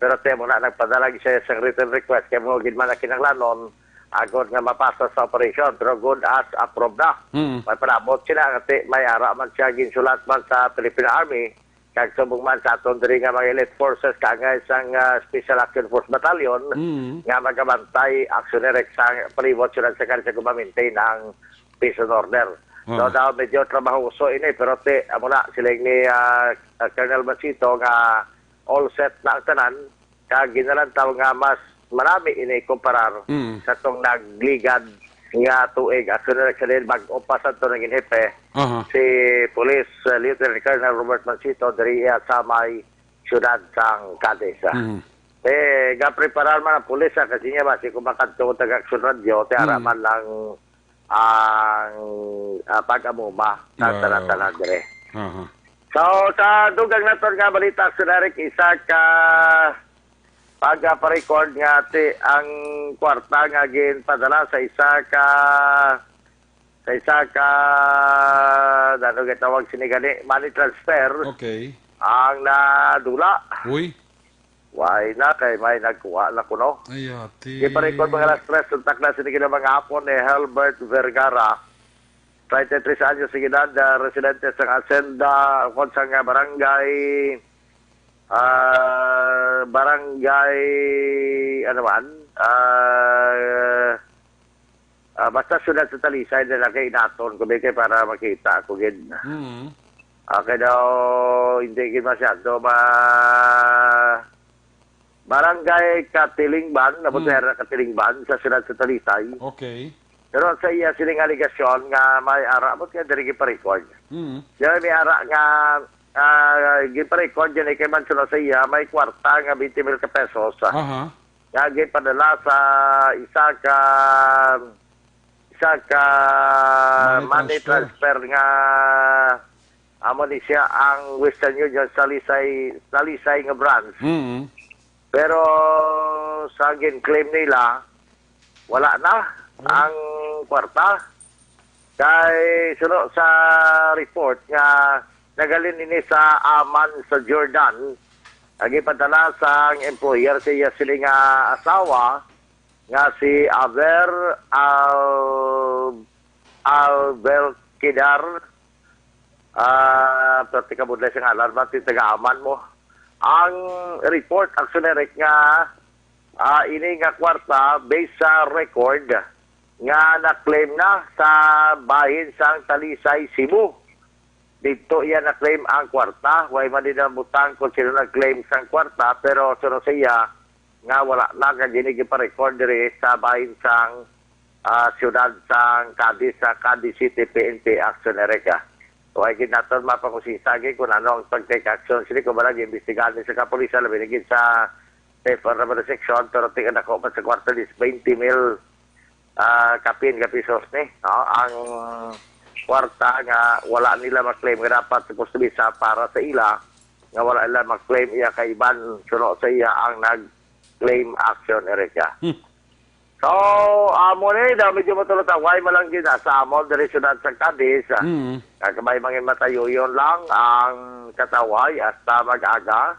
Pero ti mo na nagpadala siya sa written request kay mo gid man ang kinahanglanon agod nga mapasa sa operation, pero good as approved na. Mm. May panabot sila nga ti, may ara man siya ginsulat man sa Philippine Army, kag subong man sa aton diri nga mga elite forces, kaangay sang, ah, Special Action Force Battalion Mm. nga magabantay, aksyoner sa palibot sila sa kanila sa gumamaintain ang peace and order. So, Ah. daw medyo trabahoso ini, pero ti, amo na, siling ni, ah, ah, Colonel Masito nga all set na ang tanan, kag ginalantaw nga mas marami ini kumparar Mm. sa tong nagligad nga tuig. Actually, actually, bag-o pa sa to naging hepe, Aha. si Police, uh, Lieutenant Colonel Robert Mansito, diri iya sa may siyudad sang Cadiz, ah. Mhm. Eh, gapreparar man ang pulis, ah, kasi niya, basi kung makadto ang taga-Aksyon Radio, ti ara Mm. man lang ang, ah, pag-amuma sa Wow. tanan-tanan dire. Aha. So, sa dugang naton nga balita, Sir Eric, isa ka pagparecord nga ti ang kwarta nga ginpadala sa isa ka, sa isa ka, ano gitawag sini gani, money transfer Okay. ang nadula. Uy. Why na kay may nagkuha na kuno. Ay, ate. Giparecord mga alas tres untak na sini gina mga hapon ni Helbert Vergara, treinta y tres anyos sa edad, ah, residente sa Hacienda, kung sa nga barangay, ah, barangay, ano man, ah, ah, basta siyudad sa Talisay na lang kay inaton ko, kay para makita ko gid. Mm. Okay daw, hindi gid masyado ma-, Barangay Katilingban, nabot Mm. na era Katilingban, sa siyudad sa Talisay. Okay. Pero sa iya sining aligasyon nga may ara, abot nga diri giparecord. Mm. Nga may ara nga, ah, giparecord yan, eh, kay mention sa iya, may kwarta nga twenty mil ka pesos, ah, Aha. nga gipadala sa isa ka, isa ka Money money transfer. transfer nga amo ni siya ang Western Union sa Talisay, Talisay nga branch. Mm. Pero sa gin-claim nila, wala na Mm. ang kwarta. Kay suno sa report nga nagalin ini sa Amman sa Jordan, ang ipadala sa employer sa iya sini nga asawa nga si Aver Al-, Albelkidar, ah, pati ka budlay sa ngalan, ba, ti taga-Amman mo. Ang report, actually, Eric, nga, ah, ini nga kwarta, based sa record, nga na-claim na sa bahin sang Talisay, Cebu. Didto iya na-claim ang kwarta. Way man din nabutang kung sino nag-claim sang kwarta, pero suno sa iya nga wala na ka gini gipa-record diri sa bahin sang, ah, siyudad sang Cadiz, sa Cadiz City P N P Action Area. Way gid naton mapakusisa gid kung ano ang pag-take action sini, kung wala, giimbestigahan ni sa kapulisan, labi na gid sa Theft and Robbery Section, pero tingnan ako pa sa kwarta is twenty mil, ah, kapin ka pesos ni, no? Ang kwarta nga wala nila ma-claim nga dapat supposed to be sa para sa ila, nga wala nila ma-claim iya kaiban, suno sa iya ang nag-claim action, Erica. Hmm. So, amo ni, daw medyo matulog-away man lang gid, ah, sa amon, diri siyudad sa Cadiz, ah. Mm. Kag may mangin matayoyon lang ang kataway hasta mag-aga.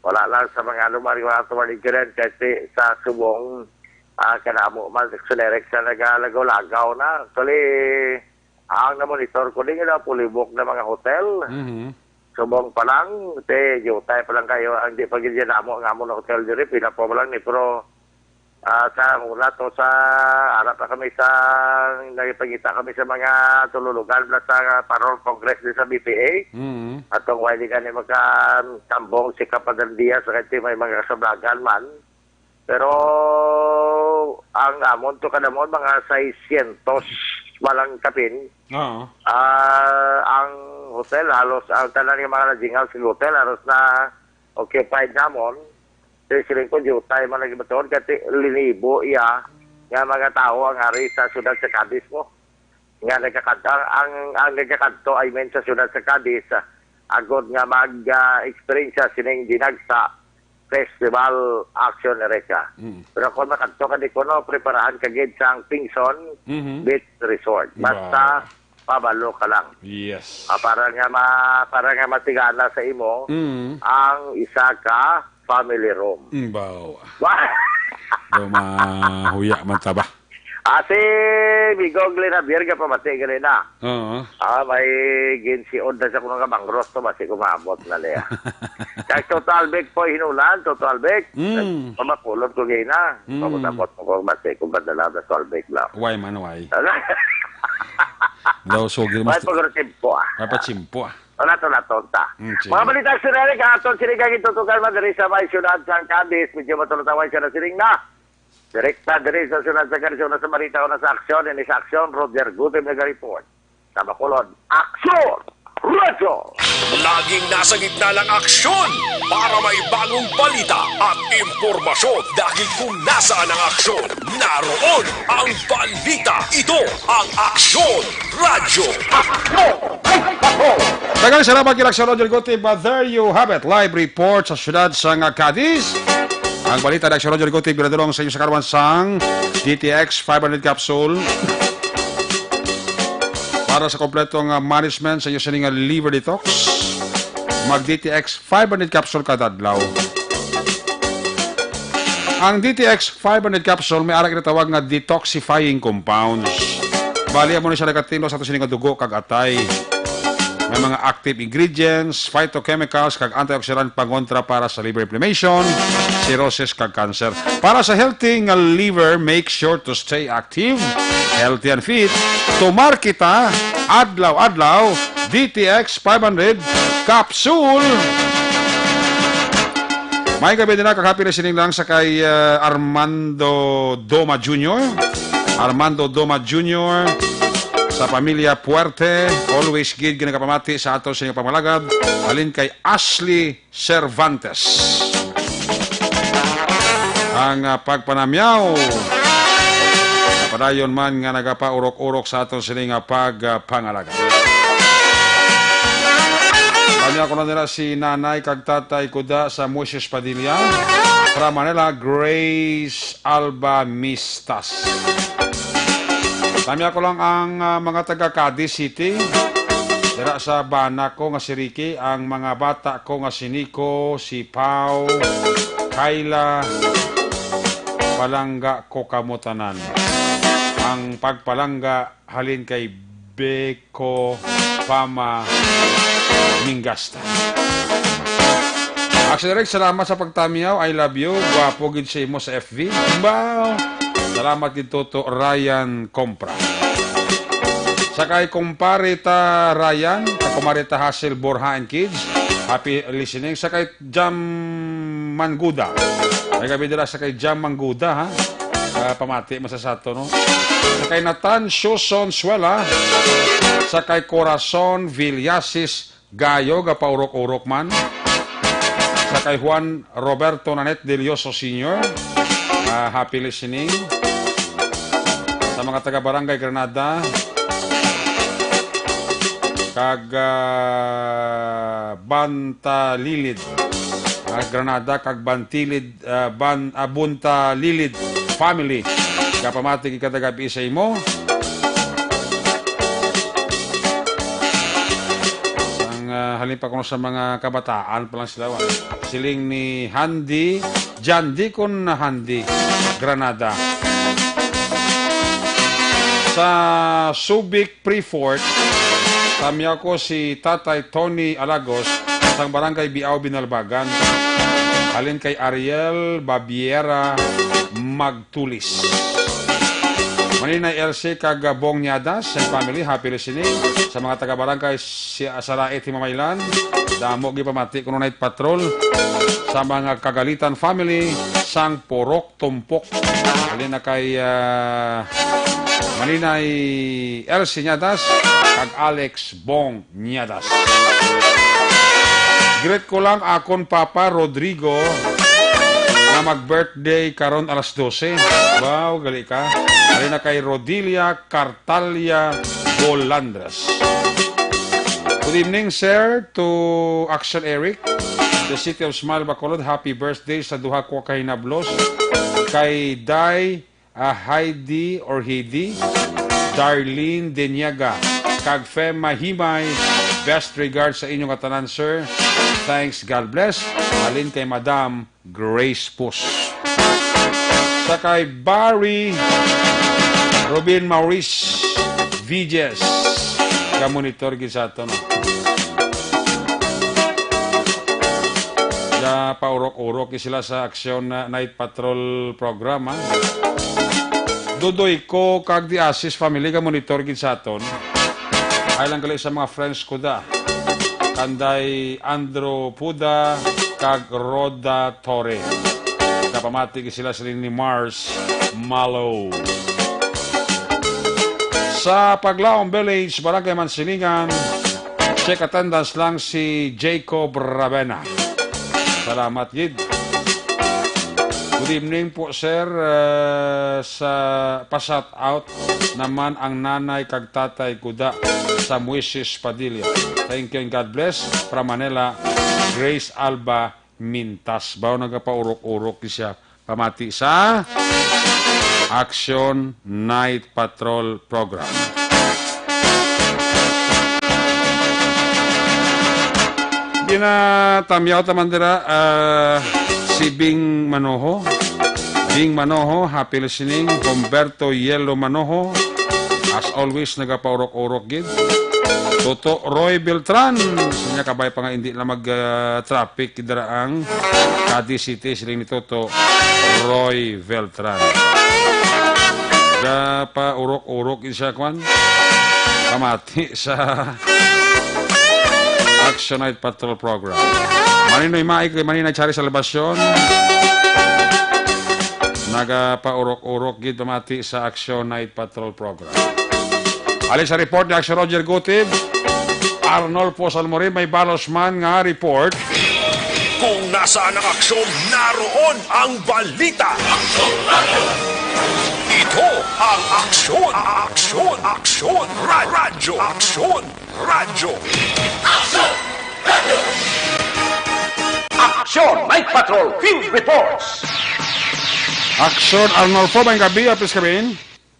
Wala lang sa mga anuman nga mga tuwan ni Karen, kasi sa subong, ah, kanamo man, Solerex na nagalagaw-lagaw na. Actually, ang namonitor ko din, yung napulibok na mga hotel. Mhm. Subong pa lang, te, jutay pa lang kayo. Ang di pa gid yan amo, ang amo na hotel diri, pila pa lang ni, pero, ah, sa una to, sa, ara pa kami sa, nagpangita kami sa mga tululugan na sa Parol Congress din sa B P A. Mhm. Atong wali gani makatambong si Kapadandia sa kay may mga kasablagan man. Pero ang amon to kadamon, mga seiscientos pa lang kapin. Oo. Ah, ang hotel, halos ang tanan nga mga nadingaw sa hotel, halos na occupied namon. Kay siling ko, jutay man nagibatuon, kati linibo iya nga mga tawo ang ari sa siyudad sa Cadiz mo. Nga nagakadto, ang, ang nagakadto, I mean, sa siyudad sa Cadiz, ah, agod nga mag, ah, experience sining Dinagsa Festival Action Area. Mm. Pero kung makadto ka di kuno, preparahan ka gid sang Pingson Mhm. Beach Resort. Basta Wow. pabalo ka lang. Yes. Ah, para nga ma-, para nga matigana sa imo Mm. ang isa ka family room. Mm, baw. Wa- Daw mahuya man ta ba? Ah, si Migo Glenn Javier nga pamati gali na. Oo. Ah, may ginsiod na sa kuno nga bangros to, basi kumabot na niya. Kag Toto Albic po hinulan, Toto Albic. Mm. Pamakulot ko gina. Mm. Pamot-abot mo ko, basi kung padala na Toto Albic lang. Why man, why? Daw, so, May mas pagkakatsimpo, ah. May patsimpo, ah. Wala to, wala to, ta. Mm, sige. Mga balita sa Eric, aton sinigang itutukan man diri sa may siyudad sang Cadiz. Medyo matulutaway siya na sining na. Direkta diri sa Syudad sa Garrison, na sa balita o na sa aksyon, ini sa aksyon, Roger Gutim nag-report. Sa Bacolod, Aksyon! Radyo! Laging nasa gitna ng aksyon para may bagong balita at impormasyon, dahil kung nasaan ang aksyon, naroon ang balita. Ito ang Aksyon Radyo. Aksyon! Ay, ako! Daghang salamat kay Aksyon Roger Gutib. But there you have it. Live report sa siyudad sang Cadiz. Ang balita ni Aksyon Roger Gutib, ginadulong sa inyo sa karuman sang D T X five hundred capsule. Para sa kompletong, ah, management sa inyo sining, ah, liver detox, mag D T X five hundred capsule kada adlaw. Ang D T X five hundred capsule may ara ginatawag nga detoxifying compounds. Bali, amo ni siya nagatinlo sa ato sining dugo kag atay. May mga active ingredients, phytochemicals, kag antioxidant pangontra para sa liver inflammation, cirrhosis, kag cancer. Para sa healthy nga liver, make sure to stay active, healthy and fit. Tumar kita adlaw-adlaw, D T X five hundred capsule. May gabi din na, kag happy listening lang sa kay, uh, Armando Doma Junior. Armando Doma Junior, sa pamilya Puerte, always gid ginagapamati sa ato sa inyong pangmalagad. Halin kay Ashley Cervantes. Ang, ah, pagpanamyaw, padayon man nga nagapaurok-urok sa aton sini nga pagpangalaga. Kami ako na nila si Nanay kag Tatay Kuda sa Moises Padilla. From Manila, Grace Alba Mistas. Kami ako lang ang, ah, mga taga Cadiz City. Dira sa bana ko nga si Ricky, ang mga bata ko nga si Nico, si Pau, Kayla, palangga ko kamo tanan. Ang pagpalangga halin kay Beko Pama Mingasta. Action Eric, salamat sa pagtamiyaw. I love you. Gwapo gid sa imo sa F V. Wow! Salamat gid, Toto Ryan Compra. Sa kay kumpare ta Ryan, sa kumare ta Hazel Borja and kids, happy listening. Sa kay Jam Manguda. May gabi dira sa kay Jam Manguda, ha? Ah, pamati man sa sato, no? Sa kay Nathan Suson Suela, sa kay Corazon Villasis Gayo, gapaurok-urok man. Sa kay Juan Roberto Nanette Delioso Senior, ah, happy listening. Sa mga taga Barangay Granada, kag, ah, Bantalilid. Ah, Granada kag Bantilid, ah, Ban-, ah, Buntalilid family. Kapamati gid kada gabi sa imo. Ang, ah, halin pa kuno sa mga kabataan pa lang sila, wa. Siling ni Handy, John Deacon Handy, Granada. Sa Subic, Prefort, tamiyaw ko si Tatay Tony Alagos sang Barangay Biao, Binalbagan. Halin kay Ariel Babiera Magtulis. Maninay Elsie kag Bong Niadas and family, happy listening. Sa mga taga-barangay si Sarait, Himamaylan, damo gipamati kuno Night Patrol. Sa mga Kagalitan family, sang Purok Tumpok. Halin na kay, ah, Maninay Elsie Niadas kag Alex Bong Niadas. Greet ko lang akon Papa Rodrigo nga mag-birthday karon alas dose. Wow, gali ka. Halin na kay Rodilia Cartalia Bolandras. Good evening, sir, to Action Eric, the City of Smile, Bacolod. Happy birthday sa duha ko ka hinablos, kay Day, ah, Heidi or Heidi, Darlene Deniaga, kag Fema Himay. Best regards sa inyo nga tanan, sir. Thanks, God bless. Halin kay Madam Grace Pus. Sa kay Barry Robin Maurice Viges, ga-monitor gid sa ato, no? Ga-paurok-urok gid sila sa Aksyon, ah, Night Patrol program, ha? Dudoy ko kag the Asis family ga-monitor gid sa aton. Ay lang gali sa mga friends ko da. Kanday Andrew Puda kag Rhoda Torre. Kapamati sila sila ni Mars Malo. Sa Paglaom Village, Barangay Mansilingan, check attendance lang si Jacob Ravena. Salamat gid. Good evening po, sir. Uh, sa pa-shout out naman ang nanay kag tatay kuda sa Moises Padilla. Thank you and God bless. From Manila, Grace Alba Mintas. Baw nagapaurok-urok siya pamati sa Action Night Patrol Program. Ginatamyaw taman dira, ah, si Bing Manoho. Bing Manoho, happy listening. Humberto Yelo Manoho, as always, nagapaurok-urok gid. Toto Roy Beltran, sa niya kabay pa nga hindi na mag, ah, traffic dira ang Cadiz City, siling ni Toto Roy Beltran. Gapaurok-urok gid siya, kwan. Pamati sa Action Night Patrol Program. Maninoy Maig kay Maninoy Chari Salvacion. Nagapaurok-urok gid pamati sa Action Night Patrol Program. Halin sa report ni Action Roger Gutib, Arnolfo Salmorin, may balos man nga report. Kung nasaan ang aksyon, naroon ang balita. Ito ang Aksyon, Aksyon, Aksyon, Ra-, Radyo, Aksyon, Radyo. Action Night Patrol Field Reports. Action Arnolfo, may gabi, apis kami.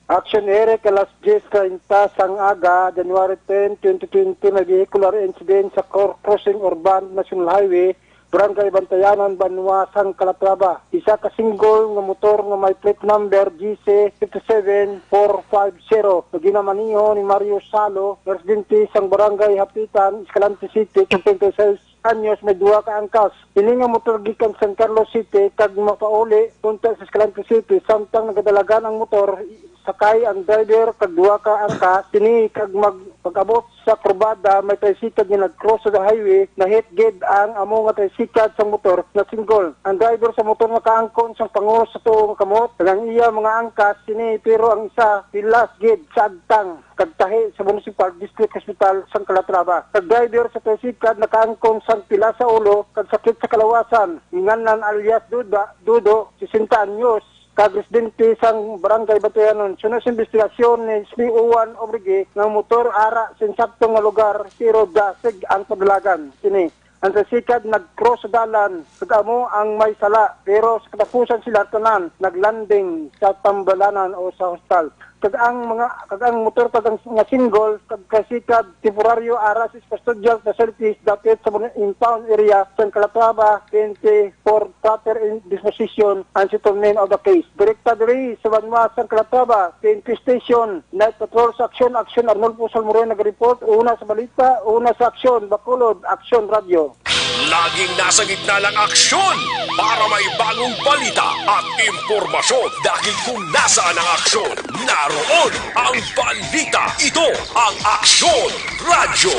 Action Eric, alas diyes treinta sang aga, January ten, twenty twenty, may vehicular incident sa cor-, crossing Urban National Highway, Barangay Bantayanan, Banwa sang Calatrava. Isa ka single nga motor nga may plate number G C fifty seven four five zero nga ginamaneho ni Mario Salo, residente sang Barangay Hapitan, Escalante City, treinta y seis anyos, may duha ka angkas. Ini nga motor gikan San Carlos City kag mapauli punta sa Escalante City, samtang nagadalagan ang motor, sakay ang driver kag duha ka angkas. Kini kag mag-, pag-abot sa kurbada, may tricycle nga nag-cross sa highway, na-hit gid ang amo nga tricycle sang motor nga single. Ang driver sa motor nakaangkon sang panguros sa tuo nga kamot, kag ang iya mga angkas sini, pero ang isa pilas gid sa agtang kag tahi sa Municipal District Hospital sang Calatrava. Kag driver sa tricycle nakaangkon sang pila sa ulo kag sakit sa kalawasan. Nganlan alias Duda, Dudo, sesenta anyos, kag residente sang Barangay Batayanon. Suno sa investigasyon ni S P O one Obregue, nga motor ara sa insakto nga lugar, pero dasig ang padalagan. Kini ang tricycle nag-cross sa dalan, kag amo ang may sala. Pero sa katapusan sila tanan naglanding sa tambalanan o sa hostal. Kag ang mga, kag ang motor kag ang nga single kag tricycle temporaryo ara sa custodial facilities dapit sa Impound Area sa Calatrava, P N P for proper in disposition and settlement of the case. Direkta diri sa Banwa sang Calatrava, P N P Station, Night Patrol sa Aksyon, Aksyon Arnolfo Salmorin nag-report, una sa balita, una sa Aksyon, Bacolod, Aksyon Radyo. Laging nasa gitna ng aksyon para may bagong balita at impormasyon, dahil kung nasaan ang aksyon, naroon ang balita. Ito ang Aksyon Radyo.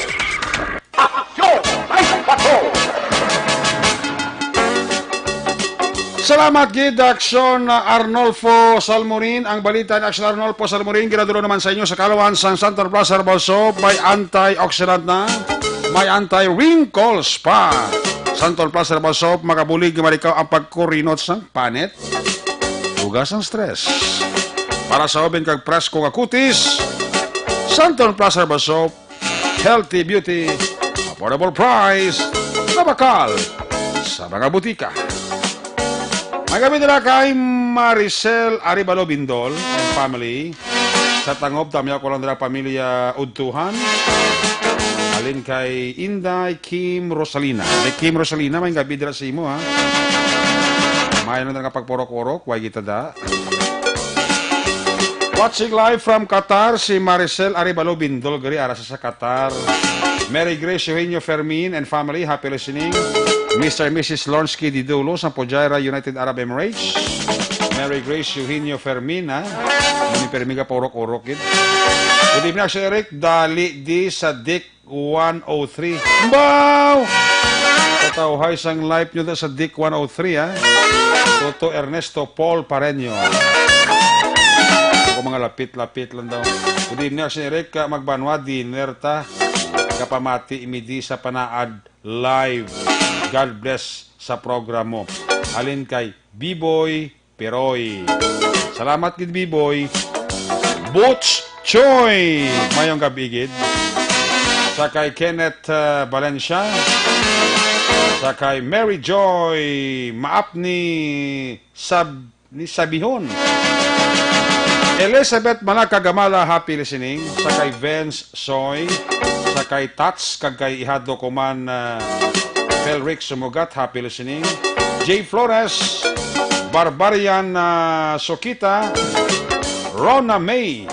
Aksyon! Ay, patrol! Salamat gid, Aksyon Arnolfo Salmorin. Ang balita ni Aksyon Arnolfo Salmorin ginadulong naman sa inyo sa kaalawan sang Santon Plus Herbal Soap. May antioxidant na, may anti-wrinkles pa. Santon Plus Herbal Soap, magabulig nga malikaw ang pagkurinot sang panit, lugas ang stress. Para sa ubing kag presko nga kutis, Santon Plus Herbal Soap, healthy beauty, affordable price, mabakal sa mga butika. May gabi nila kay Maricel Arevalo Bindol and family. Sa Tangob, tamyaw ko lang nila pamilya Udtuhan. Halin kay Inday Kim Rosalina. May Kim Rosalina, may gabi dira sa imo, ha? May lang nga pagpurok-urok, way kita da. Watching live from Qatar, si Maricel Arevalo Bindol, gari ara sa Qatar. Mary Grace Eugenio Fermin and family, happy listening. Mister and Missus Lonsky Didulo sa Fujairah, United Arab Emirates. Mary Grace Eugenio Fermin, ha? Mani Fermin ka paurok-urok, gid. Good evening, Sir Eric. Dali di sa Dick one oh three. Baw! Katawhay sang live nyo da sa Dick one oh three, ha? Toto Ernesto Paul Pareño. Ako mga lapit-lapit lang daw. Good evening, Sir Eric. Ka magbanwa, dinner ta. Kapamati, mi di sa panaad live. God bless sa programa mo. Halin kay Biboy Piroy. Salamat gid, Biboy. Butch Choi, mayong gabi gid. Sa kay Kenneth, uh, Valencia. Sa kay Mary Joy Maapni Sab-, ni Sabihon. Elizabeth Malaka Gamala, happy listening. Sa kay Vince Soy, sa kay Tats, kag kay Ihado Kuman, uh, Felric Sumugat, happy listening. Jay Flores, Barbarian, ah, Sukita, Rona May,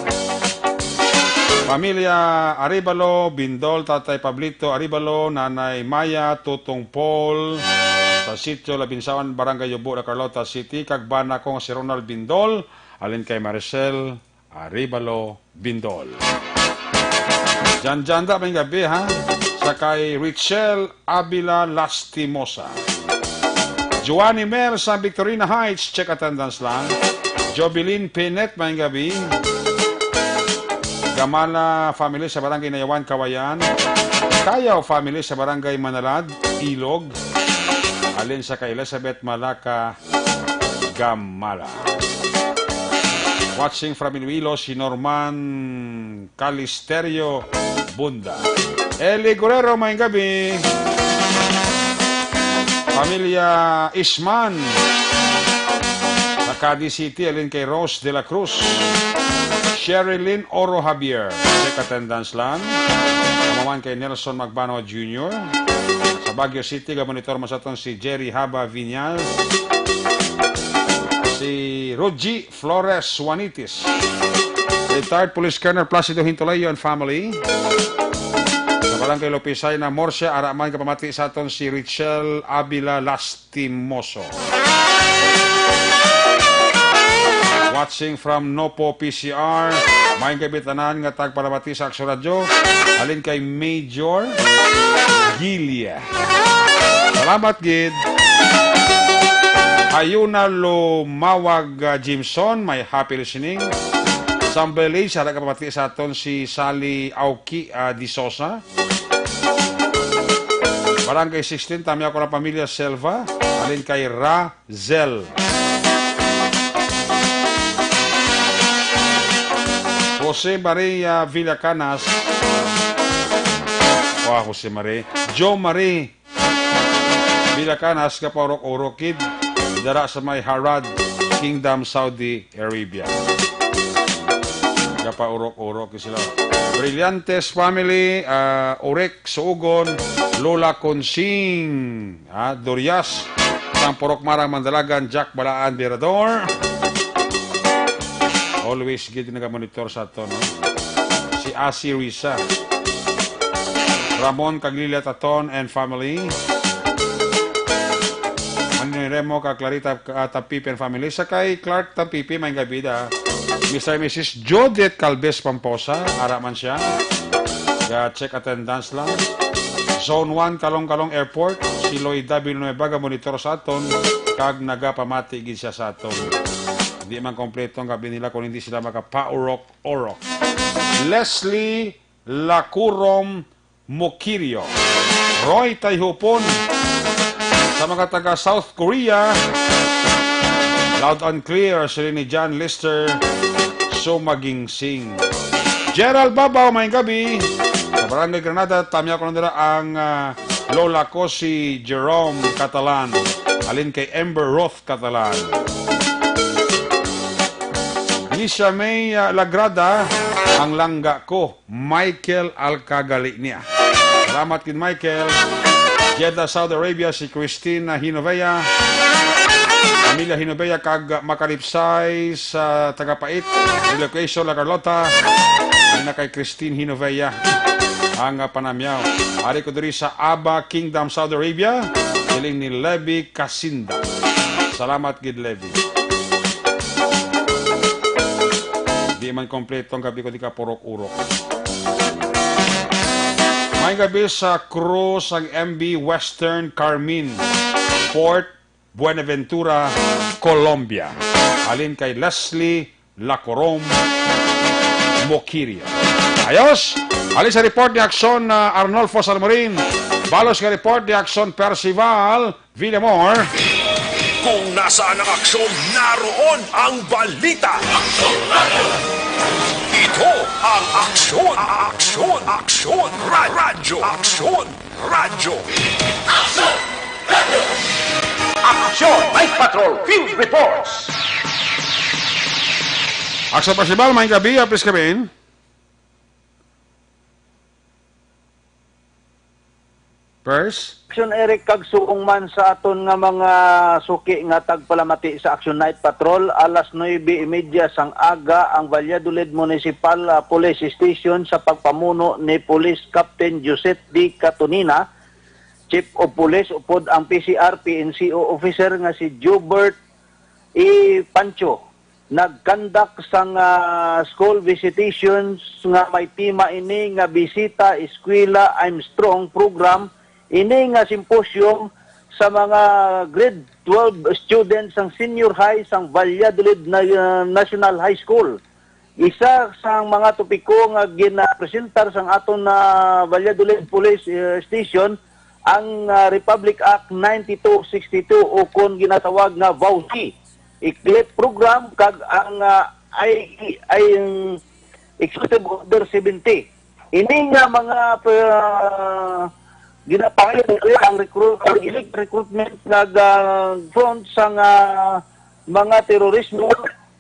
pamilya Arevalo, Bindol, Tatay Pablito Arevalo, Nanay Maya, Tutong Paul, sa Sitio Labinsawan, Barangay Yubo, La Carlota City, kag bana ko nga si Ronald Bindol, halin kay Maricel Arevalo Bindol. Jan-jan da, mayong gabi, ha? Sa kay Richelle Avila Lastimosa. Joanny Mer sa Victorina Heights, check attendance lang. Jobilin Pinet, mayong gabi. Gamala family sa Barangay Nayawan, Kawayan. Kayaw family sa Barangay Manalad, Ilog. Halin sa kay Elizabeth Malaka Gamala. Watching from Iloilo, si Norman Calisterio Bunda. Eli Guerrero, mayong gabi. Pamilya Isman, sa Cadiz City, halin kay Rose de la Cruz. Sherilyn Oro Javier, check attendance lang. Kamaman kay Nelson Magbanwa Junior. Sa Baguio City, ga-monitor man sa aton si Jerry Haba Viñas. Si Rogie Flores Juanitis. Retired Police Colonel Placido Hintulayo and family. Sa Barangay Lopisay na Murcia, ara man kapamati sa aton si Richelle Avila Lastimoso. Watching from Nopo P C R. Mayong gabi tanan nga tagpalamati sa Aksyon Radyo. Halin kay Major Gilia. Salamat gid. Ayuna Lumawag, ah, Jimson, may happy listening. Sambales, ara kapamati sa aton si Sally Auki, ah, Disosa. Barangay sixteen, tamya ko na pamilya Selva. Halin kay Razel. Jose Maria Villacanas. Wa, Jose Marie. Joe Marie Villacanas, gapaurok-urok gid. Dara sa may Harad Kingdom, Saudi Arabia. Gapaurok-urok gid sila. Brillantes family, ah, Urek, Suugon, Lola Consing, ah, Dorias, sang Purok Marang, Mandalagan, Jack Balaan, Virador. Always gid nagamonitor sa aton, no? Si Asi Risa. Ramon Caglilla Taton and family. Manny Remo kag Clarita, ah, Tapipi and family. Sa kay Clark Tapipi, mayong gabi da. Mister and Missus Judith Calves Pamposa, ara man siya. Ga-check attendance lang. Zone one, Calong-Calong Airport. Si Loida Villanueva ga-monitor sa aton, kag nagapamati gid siya sa aton. Hindi man kompleto ang gabi nila kung hindi sila makapaurok-urok. Leslie Lacurom Mokirio. Roy Tayhupon. Sa mga taga South Korea, loud and clear, sila ni John Lester Sumagingsing. Gerald Babaw, mayong gabi. Sa Barangay Granada, tamya ko na nila ang, ah, lola ko, si Jerome Catalan. Halin kay Ember Roth Catalan. Nisha May, ah, Lagrada, ang langga ko. Michael Alcagalinia. Salamat gid, Michael. Jeddah, Saudi Arabia, si Christine Hinovea. Pamilya Hinovea kag Makalipsay sa Tagapait, relocation La Carlota. Ini na kay Christine Hinovea ang, ah, panamyaw. Ari ko diri sa Aba Kingdom, Saudi Arabia. Siling ni Levi Casinda. Salamat gid, Levi. Di man kompleto ang gabi ko di ka purok-urok. May gabi sa crew sang M V Western Carmen, Port Buenaventura, Colombia. Halin kay Leslie Lacorom Moquiria. Ayos! Halin sa report ni Aksyon, ah, Arnolfo Salmorin. Balos nga report ni Aksyon Percival Villamor. Kung nasaan ang aksyon, naroon ang balita. Ito ang Aksyon, Aksyon, Aksyon, Ra-, Radyo, Aksyon, Radyo. Aksyon Night Patrol Field Reports. Aksyon Percival, may gabi, apis kami. First? Aksyon Eric, kag suong man sa aton nga mga suki nga tagpalamati sa Aksyon Night Patrol, alas nuebe y media sang aga ang Valladolid Municipal, ah, Police Station sa pagpamuno ni Police Captain Joseph D. Catonina, Chief of Police, upod ang P C R P N C O officer nga si Jobert E. Pancho nag-conduct sang, ah, school visitations nga may tema ini nga Bisita Eskwela, I'm Strong program. Ini nga symposium sa mga grade twelve students sang senior high sang Valladolid na, ah, National High School. Isa sang mga topiko nga ginapresentar sang aton na Valladolid Police, eh, Station ang, ah, Republic Act ninety-two sixty-two, o kon ginatawag nga VAWC, ECLIP program, kag ang, ah, I, I, ang Executive Order seventy. Ini nga mga, ah, ginapahayon diri ang recruit, ang illegal recruitment nga ga-, front sang, ah, mga terorismo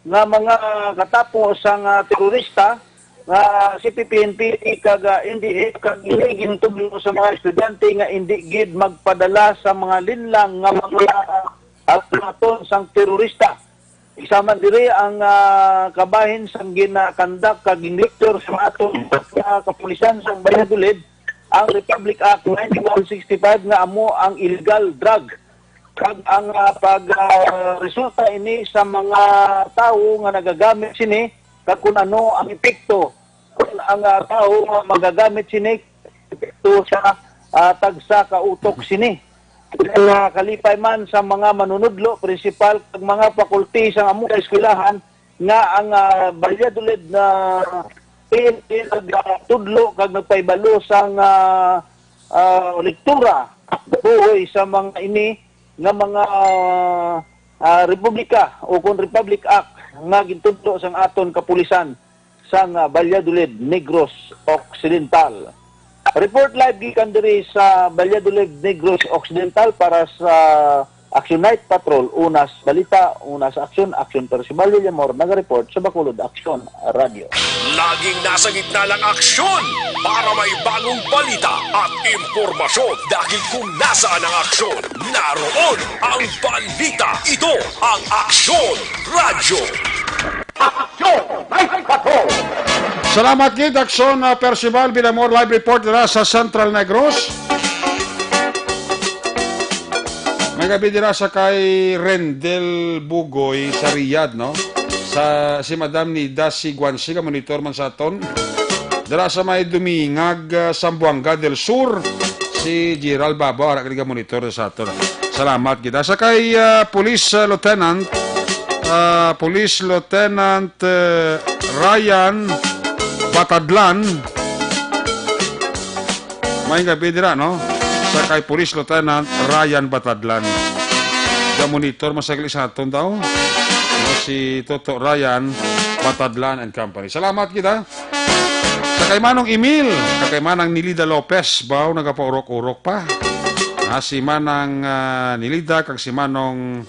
nga mga katapo sang, ah, terorista nga C P P, N P A kag, ah, N D F, kag ini gintudlo sa mga estudyante nga indi gid magpadala sa mga linlang nga mga, ah, platon sang terorista. Isa man diri ang, ah, kabahin sang ginakandak kag ginlecture sa aton, ah, kapulisan sang Valladolid, ang Republic Act ninety-one sixty-five nga amo ang illegal drug. Kag ang, ah, pag, ah, resulta ini sa mga tawo nga nagagamit sini, kag kun ano ang epekto kun ang, ah, tawo nga magagamit sini epekto sa, ah, tagsa ka utok sini. Ang, ah, kalipay man sa mga manunudlo, prinsipal, kag mga faculty sa amo nga eskwelahan nga ang, ah, Valladolid na P N P nagtudlo kag nagpahibalo sang, ah, ah, lektura buhoy sa mga ini nga mga, ah, republika o kon Republic Act nga gintudlo sang aton kapulisan sang, ah, Valladolid, Negros Occidental. Report live gikan diri sa Valladolid, Negros Occidental para sa Action Night Patrol, una sa balita, una sa aksyon, Aksyon Percival Villamor, nagareport sa Bacolod Aksyon Radyo. Laging nasa gitna ng aksyon para may bagong balita at impormasyon. Dahil kung nasaan ang aksyon, naroon ang balita. Ito ang Aksyon Radyo. Aksyon Night Patrol. Salamat gid, Aksyon, ah, Percival Villamor, live report dira sa Central Negros. May gabi dira sa kay Rendel Bugoy sa Riyadh, no? Sa, si Madam Nida Siguansi, ka monitor man sa aton. Dira sa may Dumingag, ah, Zamboanga del Sur, si Gerald Babaw, ara ka monitor sa aton. Salamat kita. Sa kay, ah, Police, ah, Lieutenant, ah, Police Lieutenant, eh, Ryan Batadlan. May gabi dira, no? Sa kay Police Lieutenant Ryan Batadlan. Ga-monitor masagli sa aton daw. No, si Toto Ryan Batadlan and Company. Salamat kita. Sa kay Manong Emil, sa kay Manang Nilida Lopez, baw nagapaurok-urok pa. Ah, si Manang, ah, Nilida kag si Manong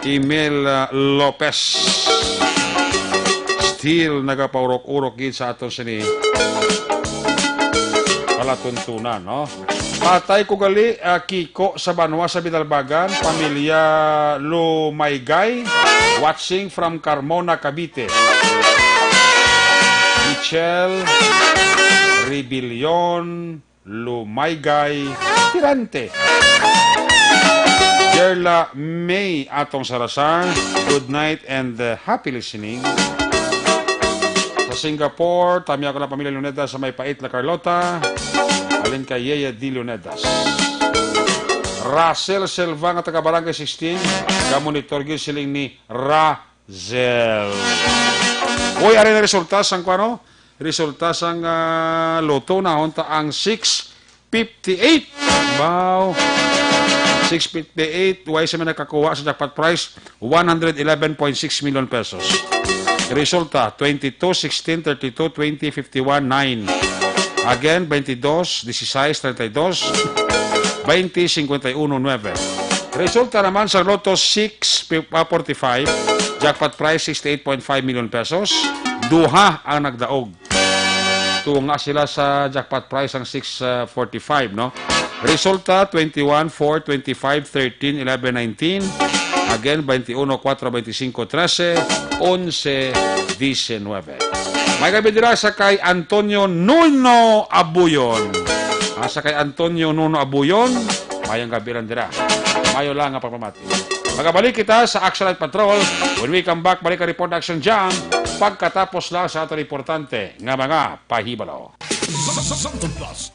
Emil, ah, Lopez. Still nagapaurok-urok gid sa aton sini palatuntunan, no? Patay ko gali, ah, Kiko sa banwa sa Binalbagan, pamilya Lumaygay, watching from Carmona, Cavite. Michelle Rebellion Lumaygay Tirante. Gerla May Atong Sarasar, good night and, uh, happy listening. Singapore, tami ako ng pamilya Luneta sa may Pait, La Carlota. Alin kay Yeye D. Luneta. Russell Silva nga taga Barangay sixteen, ga-monitor gyud siling ni Razel. Uy, ari na resulta sang kuno? Resulta sang, ah, loto, nahon ta ang six fifty-eight. Wow. Six fifty-eight, wala sa may nakakuha sa jackpot prize, one hundred eleven point six million pesos. Resulta, twenty-two, sixteen, thirty-two, twenty, fifty-one, nine. Again, twenty-dos, dieciséis, treinta y dos, veinte, cincuenta y uno, nueve. Resulta naman sa Lotto six, pi-, ah, forty-five, jackpot prize, sixty-eight point five million pesos. Duha ang nagdaog. Tunga sila sa jackpot prize ang six forty-five, no? Resulta, twenty-one, four, twenty-five, thirteen, eleven, nineteen. Again, twenty-uno, four, twenty-cinco, trece, onse, diecinuebe. May gabi dira sa kay Antonio Nuno Abuyon. Ah, sa kay Antonio Nuno Abuyon, mayong gabi lang dira. Mayo lang nga pagpamati. Magabalik kita sa Action Light Patrol. When we come back, balik ang Report Action Jam pagkatapos lang sa ato importante nga mga pahibalo. Samson Plus.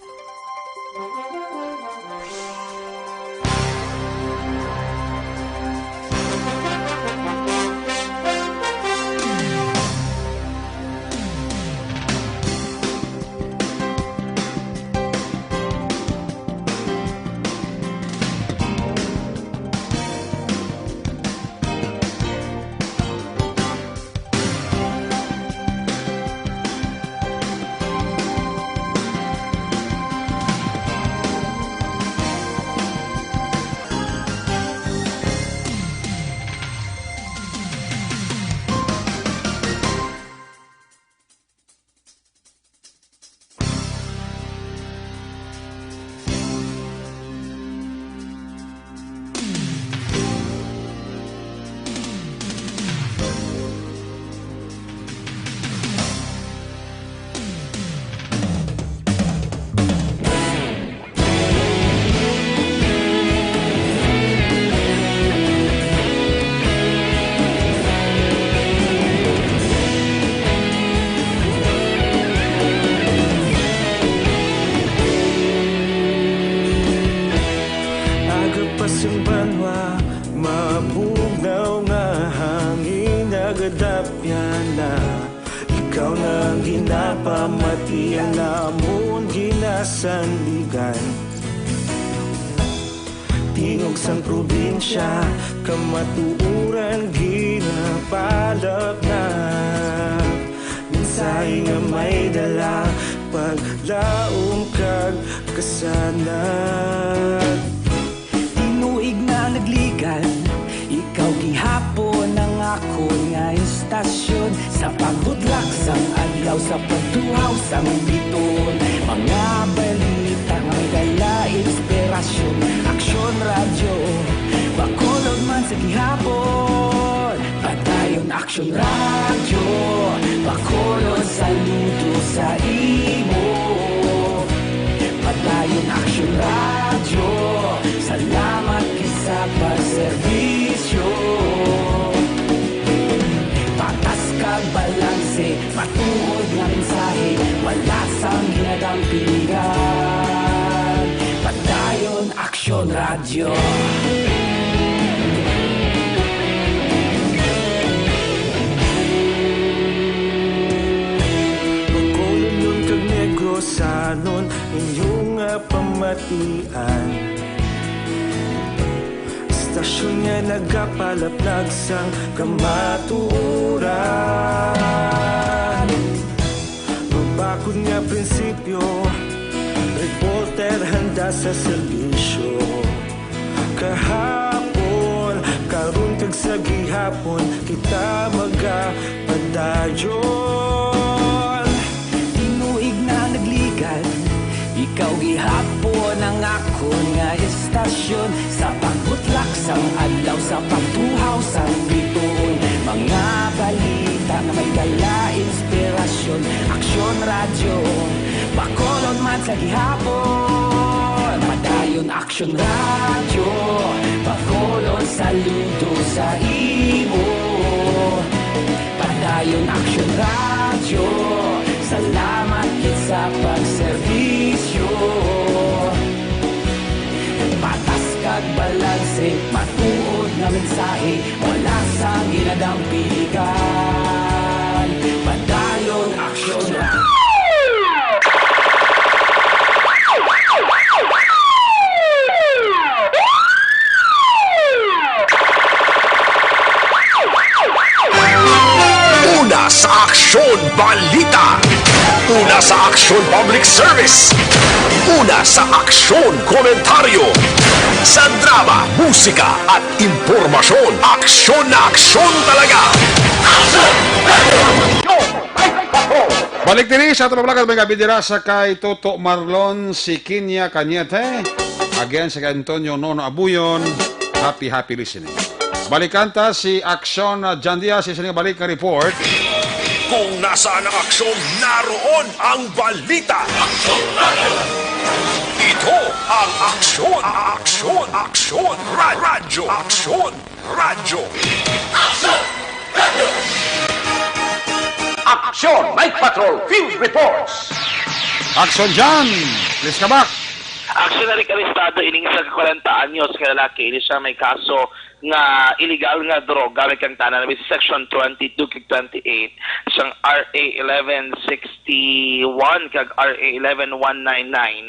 Aga pa sang banwa, mabugnaw nga hangin nagadapyan na. Ikaw na ang ginapamati, ang amon ginasandigan. Tingog sang probinsya, kamatuoran ginapalapnap. Mensahe nga may dala, paglaom kag kasanag. Tinuig na nagligad, ikaw gihapon ang akon nga istasyon. Sa pagbutlak sang adlaw, sa pagtuhaw sang biton, mga balita nga may dala inspirasyon. Aksyon Radyo, Bacolod man sa gihapon. Padayon Aksyon Radyo, Bacolod, saludo sa imo. Padayon Aksyon Radyo, salamat kay sa pagserbisyo. Patas kag balanse, matuod nga mensahe, wala sang ginadampingan. Padayon Aksyon Radyo. Bacolod kag Negrosanon, inyo nga pamatian. Istasyon nga nagapalaplag sang kamatuoran. Mabakod nga prinsipyo, reporter handa sa serbisyo. Kahapon, karon kag sa gihapon, kita magapadayon. Tinuig na nagligad, ikaw gihapon ang akon nga istasyon. Sa pagbutlak sang adlaw, sa pagtuhaw sang bituon, mga balita nga may dala inspirasyon. Aksyon Radyo, Bacolod man sa gihapon. Padayon Aksyon Radyo, Bacolod, saludo sa imo. Padayon Ayon Aksyon Radyo, salamat gid sa pagserbisyo. Patas kag balanse, matuod nga mensahe, wala sang ginadampingan. Padayon Aksyon Radyo. Una sa Aksyon Balita. Una sa Aksyon Public Service. Una sa Aksyon Komentaryo. Sa drama, musika at impormasyon, aksyon na aksyon talaga. Balik diri sa aton mga vlog, mga kabidira, sa kay Toto Marlon, si Kinya Cañete. Again, sa kay Antonio Nono Abuyon. Happy, happy listening. Balikan ta si Aksyon, uh, John Diaz, isa nga balik nga report. Kung nasaan ang aksyon, naroon ang balita. Ito ang Aksyon, Aksyon, Aksyon, Ra- Radyo, Aksyon, Radyo. Aksyon Night Patrol Field Reports. Aksyon John, please ka back. Actually, nari arestado ining isa ka kwarenta anyos nga lalaki. Ini siya may kaso nga illegal nga droga, may kang tanan, may section twenty-two kag twenty-eight, sang R A eleven sixty-one kag R A eleven one ninety-nine,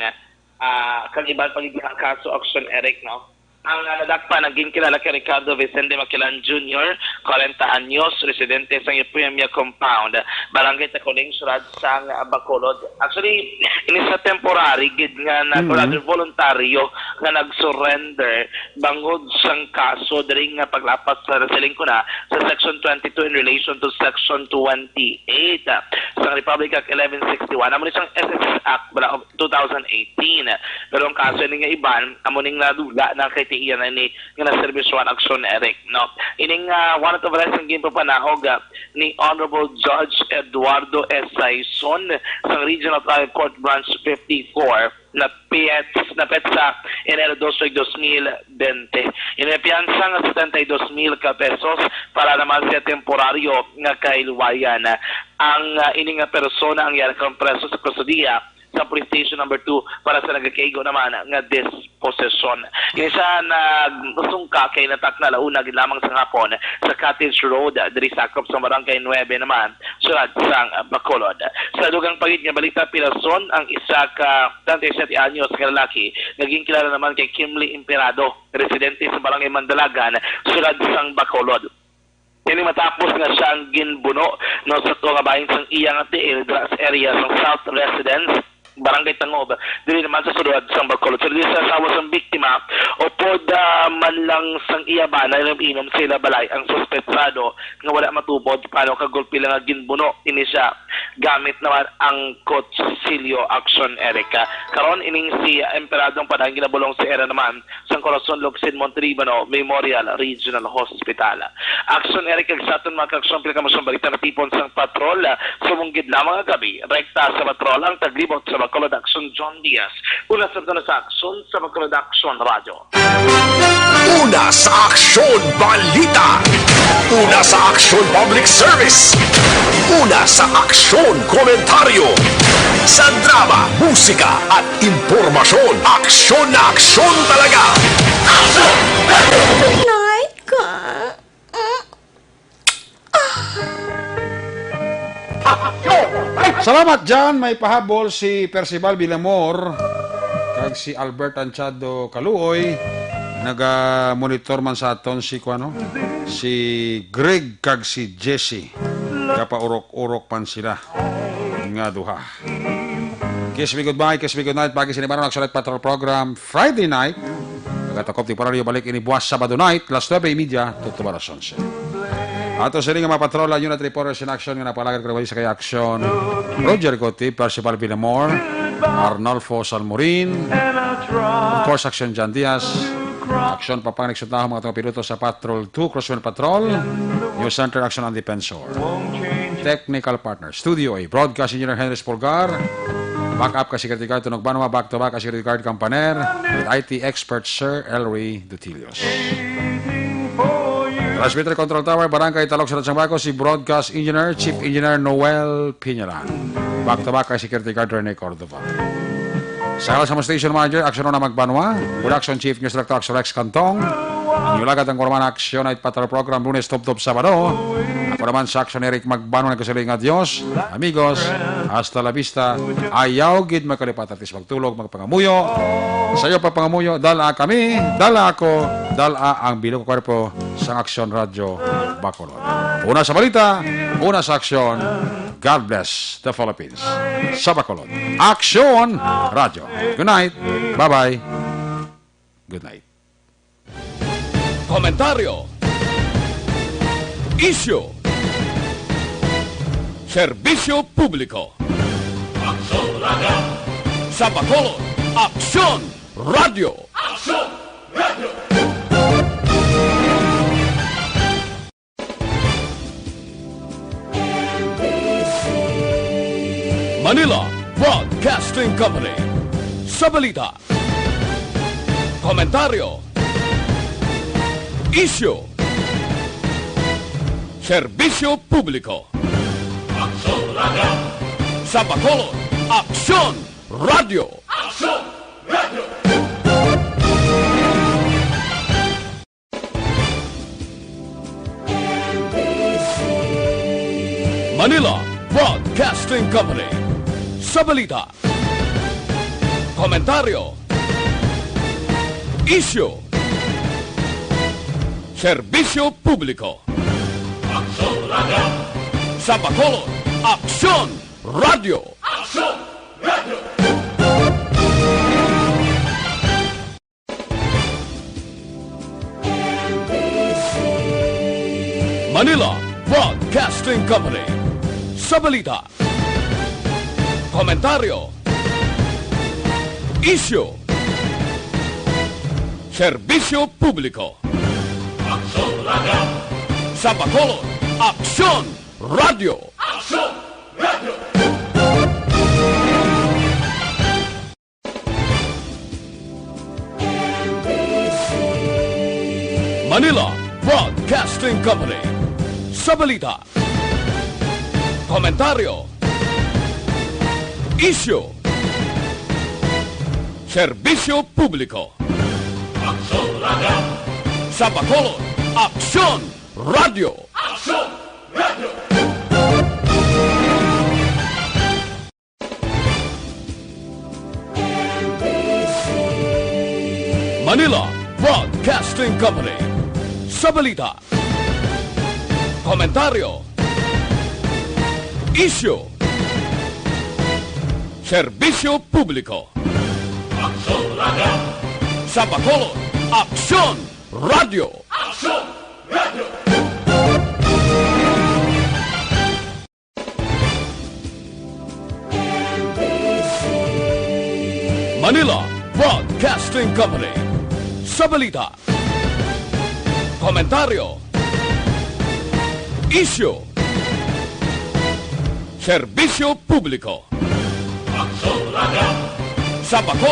ah, kag iban pa gid nga kaso, Aksyon Eric, no? Ang, ah, nadakpan, ang ginkilala kay Ricardo Vicente Maquilan Junior, kwarenta anyos, residente sa Euphemia Compound, Barangay Taculing, Siyudad sang, ah, Bacolod. Actually, ini sa temporary gid nga nag-, Mm-hmm. voluntaryo nga nag-surrender bangod sang kaso diri nga paglapas sa, siling ko na, sa Section twenty-two in relation to Section twenty-eight, ah, sa Republic Act eleven sixty-one. Amo ni sang S S S Act, bala, two thousand eighteen. Pero ang kaso ini nga iban, amo ning nadula na kay tiiya na ini nga naserbisyuhan, Aksyon Eric, no? Ining, ah, warrant of arrest ang ginpapanahog, ah, ni Honorable Judge Eduardo S. Saison sa Regional Trial Court Branch fifty-four na pets, na petsa Enero dos, dos mil bente. Ini piyansa nga setenta y dos mil ka pesos para naman sa temporaryo nga kahilwayan. Ang, ah, ini nga persona ang yara kang preso sa kustodiya sa Police Station Number Two para sa nagakaigo naman nga disposition. Ini siya nagsungka kay natakna launa gid lamang sa hapon sa Cottage Road, diri sakop sa Barangay Nuebe naman, siyudad sang Bacolod. Sa dugang pa gid nga balita, pinason ang isa ka treinta y siete anyos nga lalaki nga ginkilala naman kay Kimley Imperado, residente sa Barangay Mandalagan, siyudad sang Bacolod. Kini matapos nga siya ang ginbuno, no, sa tuo nga bahin sang iya nga tiil dira sa area sang South Residence, Barangay Tangob, diri naman sa sulod sang Bacolod. So, diri sa asawa sang biktima, upod, ah, man lang sang iya bana, inom-inom sa ila balay ang suspetsado nga wala matubod paano kagulpi lang nga ginbuno ini siya gamit naman ang kutsilyo, Aksyon Eric. Karon, ining si Emperadong padang ginabulong sa era naman sang Corazon Locsin Montelibano Memorial Regional Hospital. Aksyon Eric, kag sa aton mga kaaksyon, pinakamasyong balita natipon sang patrol. Sumong gid lamang nga gabi, rekta sa patrol ang taglibot sa Bacolod Aksyon, John Diaz. Una sa aton sa Aksyon sa Bacolod Aksyon Radyo. Una sa Aksyon Balita. Una sa Aksyon Public Service. Una sa Aksyon Komentaryo. Sa drama, musika at impormasyon, aksyon na aksyon talaga. Night ka. Salamat, John. May pahabol si Percival Villamor kag si Albert Anchado Kaluoy. Naga-monitor man sa aton si, kuano, si Greg kag si Jesse. Kapaurok-urok man sila nga duha. Kiss me goodbye, kiss me goodnight. Pagi sini Barang Action Night Patrol Program, Friday night. Pagkatakop temporaryo, balik ini buwas Sabado night, las nuebe y media, tuto alas onse. Ato sini nga mga patrol, unit reporters in action nga napalagan ko sa kay action. Roger Cote, Percival Villamor, Arnolfo Salmorin, of course, action John Diaz, action Papang Nagsuntaho, mga tong piloto sa Patrol two, Crosswind Patrol, News Center, action ang Defensor. Technical partner, Studio A, Broadcast Engineer Henry Spolgar, backup ka Security Guard Tunog Banwa, back to back ka Security Guard Campaner, with I T expert Sir Elry Dutilios. Transmitter Control Tower, Barangay Talok sa Sambako, si Broadcast Engineer, Chief Engineer Noel Piñalan. Back to back kay Security Guard Rene Cordova. Sa ngalan sa mga station manager, Action Rona Magbanwa, Production Chief News Director Action Rex Cantong, ang inyong lagad ang Kurman Action Night Patrol Program, Lunes tubtob Sabado. Ako naman sa Action Eric Magbanwa, nagkasiling nga Dios, amigos, hasta la vista, ayaw gid magkalipat, at least magtulog, magpangamuyo. Sa iyo pagpangamuyo, dala kami, dala ako, dala ang bilog ko kwarpo sa Action Radyo Bacolod. Una sa balita, una sa aksyon. God bless the Philippines. Sa Bacolod, Aksyon Radyo. Good night. Bye-bye. Good night. Komentaryo. Isyu. Serbisyo publiko. Aksyon Radyo. Sa Bacolod, Aksyon Radyo. Aksyon Radyo. Manila Broadcasting Company. Sa balita, komentaryo, isyu, serbisyo publiko. Aksyon Radyo. Sa Bacolod, Aksyon Radyo. Aksyon Radyo. Manila Broadcasting Company. Sa balita, komentaryo, isyu, serbisyo publiko. Aksyon Radyo. Sa Bacolod, Aksyon Radyo. Aksyon Radyo. Manila Broadcasting Company. Sa balita, komentaryo, isyu, serbisyo publiko. Aksyon Radyo. Sa Bacolod, Aksyon Radyo. Aksyon Radyo. Manila Broadcasting Company. Sa balita, komentaryo, isyu, serbisyo publiko. Aksyon Radyo. Sa Bacolod, Aksyon Radyo. Aksyon Radyo. Manila Broadcasting Company. Sa balita, komentaryo, isyu, serbisyo publiko. Aksyon Radyo. Sa Bacolod, Aksyon Radyo. Aksyon Radyo. Manila Broadcasting Company. Sa balita, komentaryo, isyu, serbisyo publiko. Aksyon Radyo. Sa Bacolod.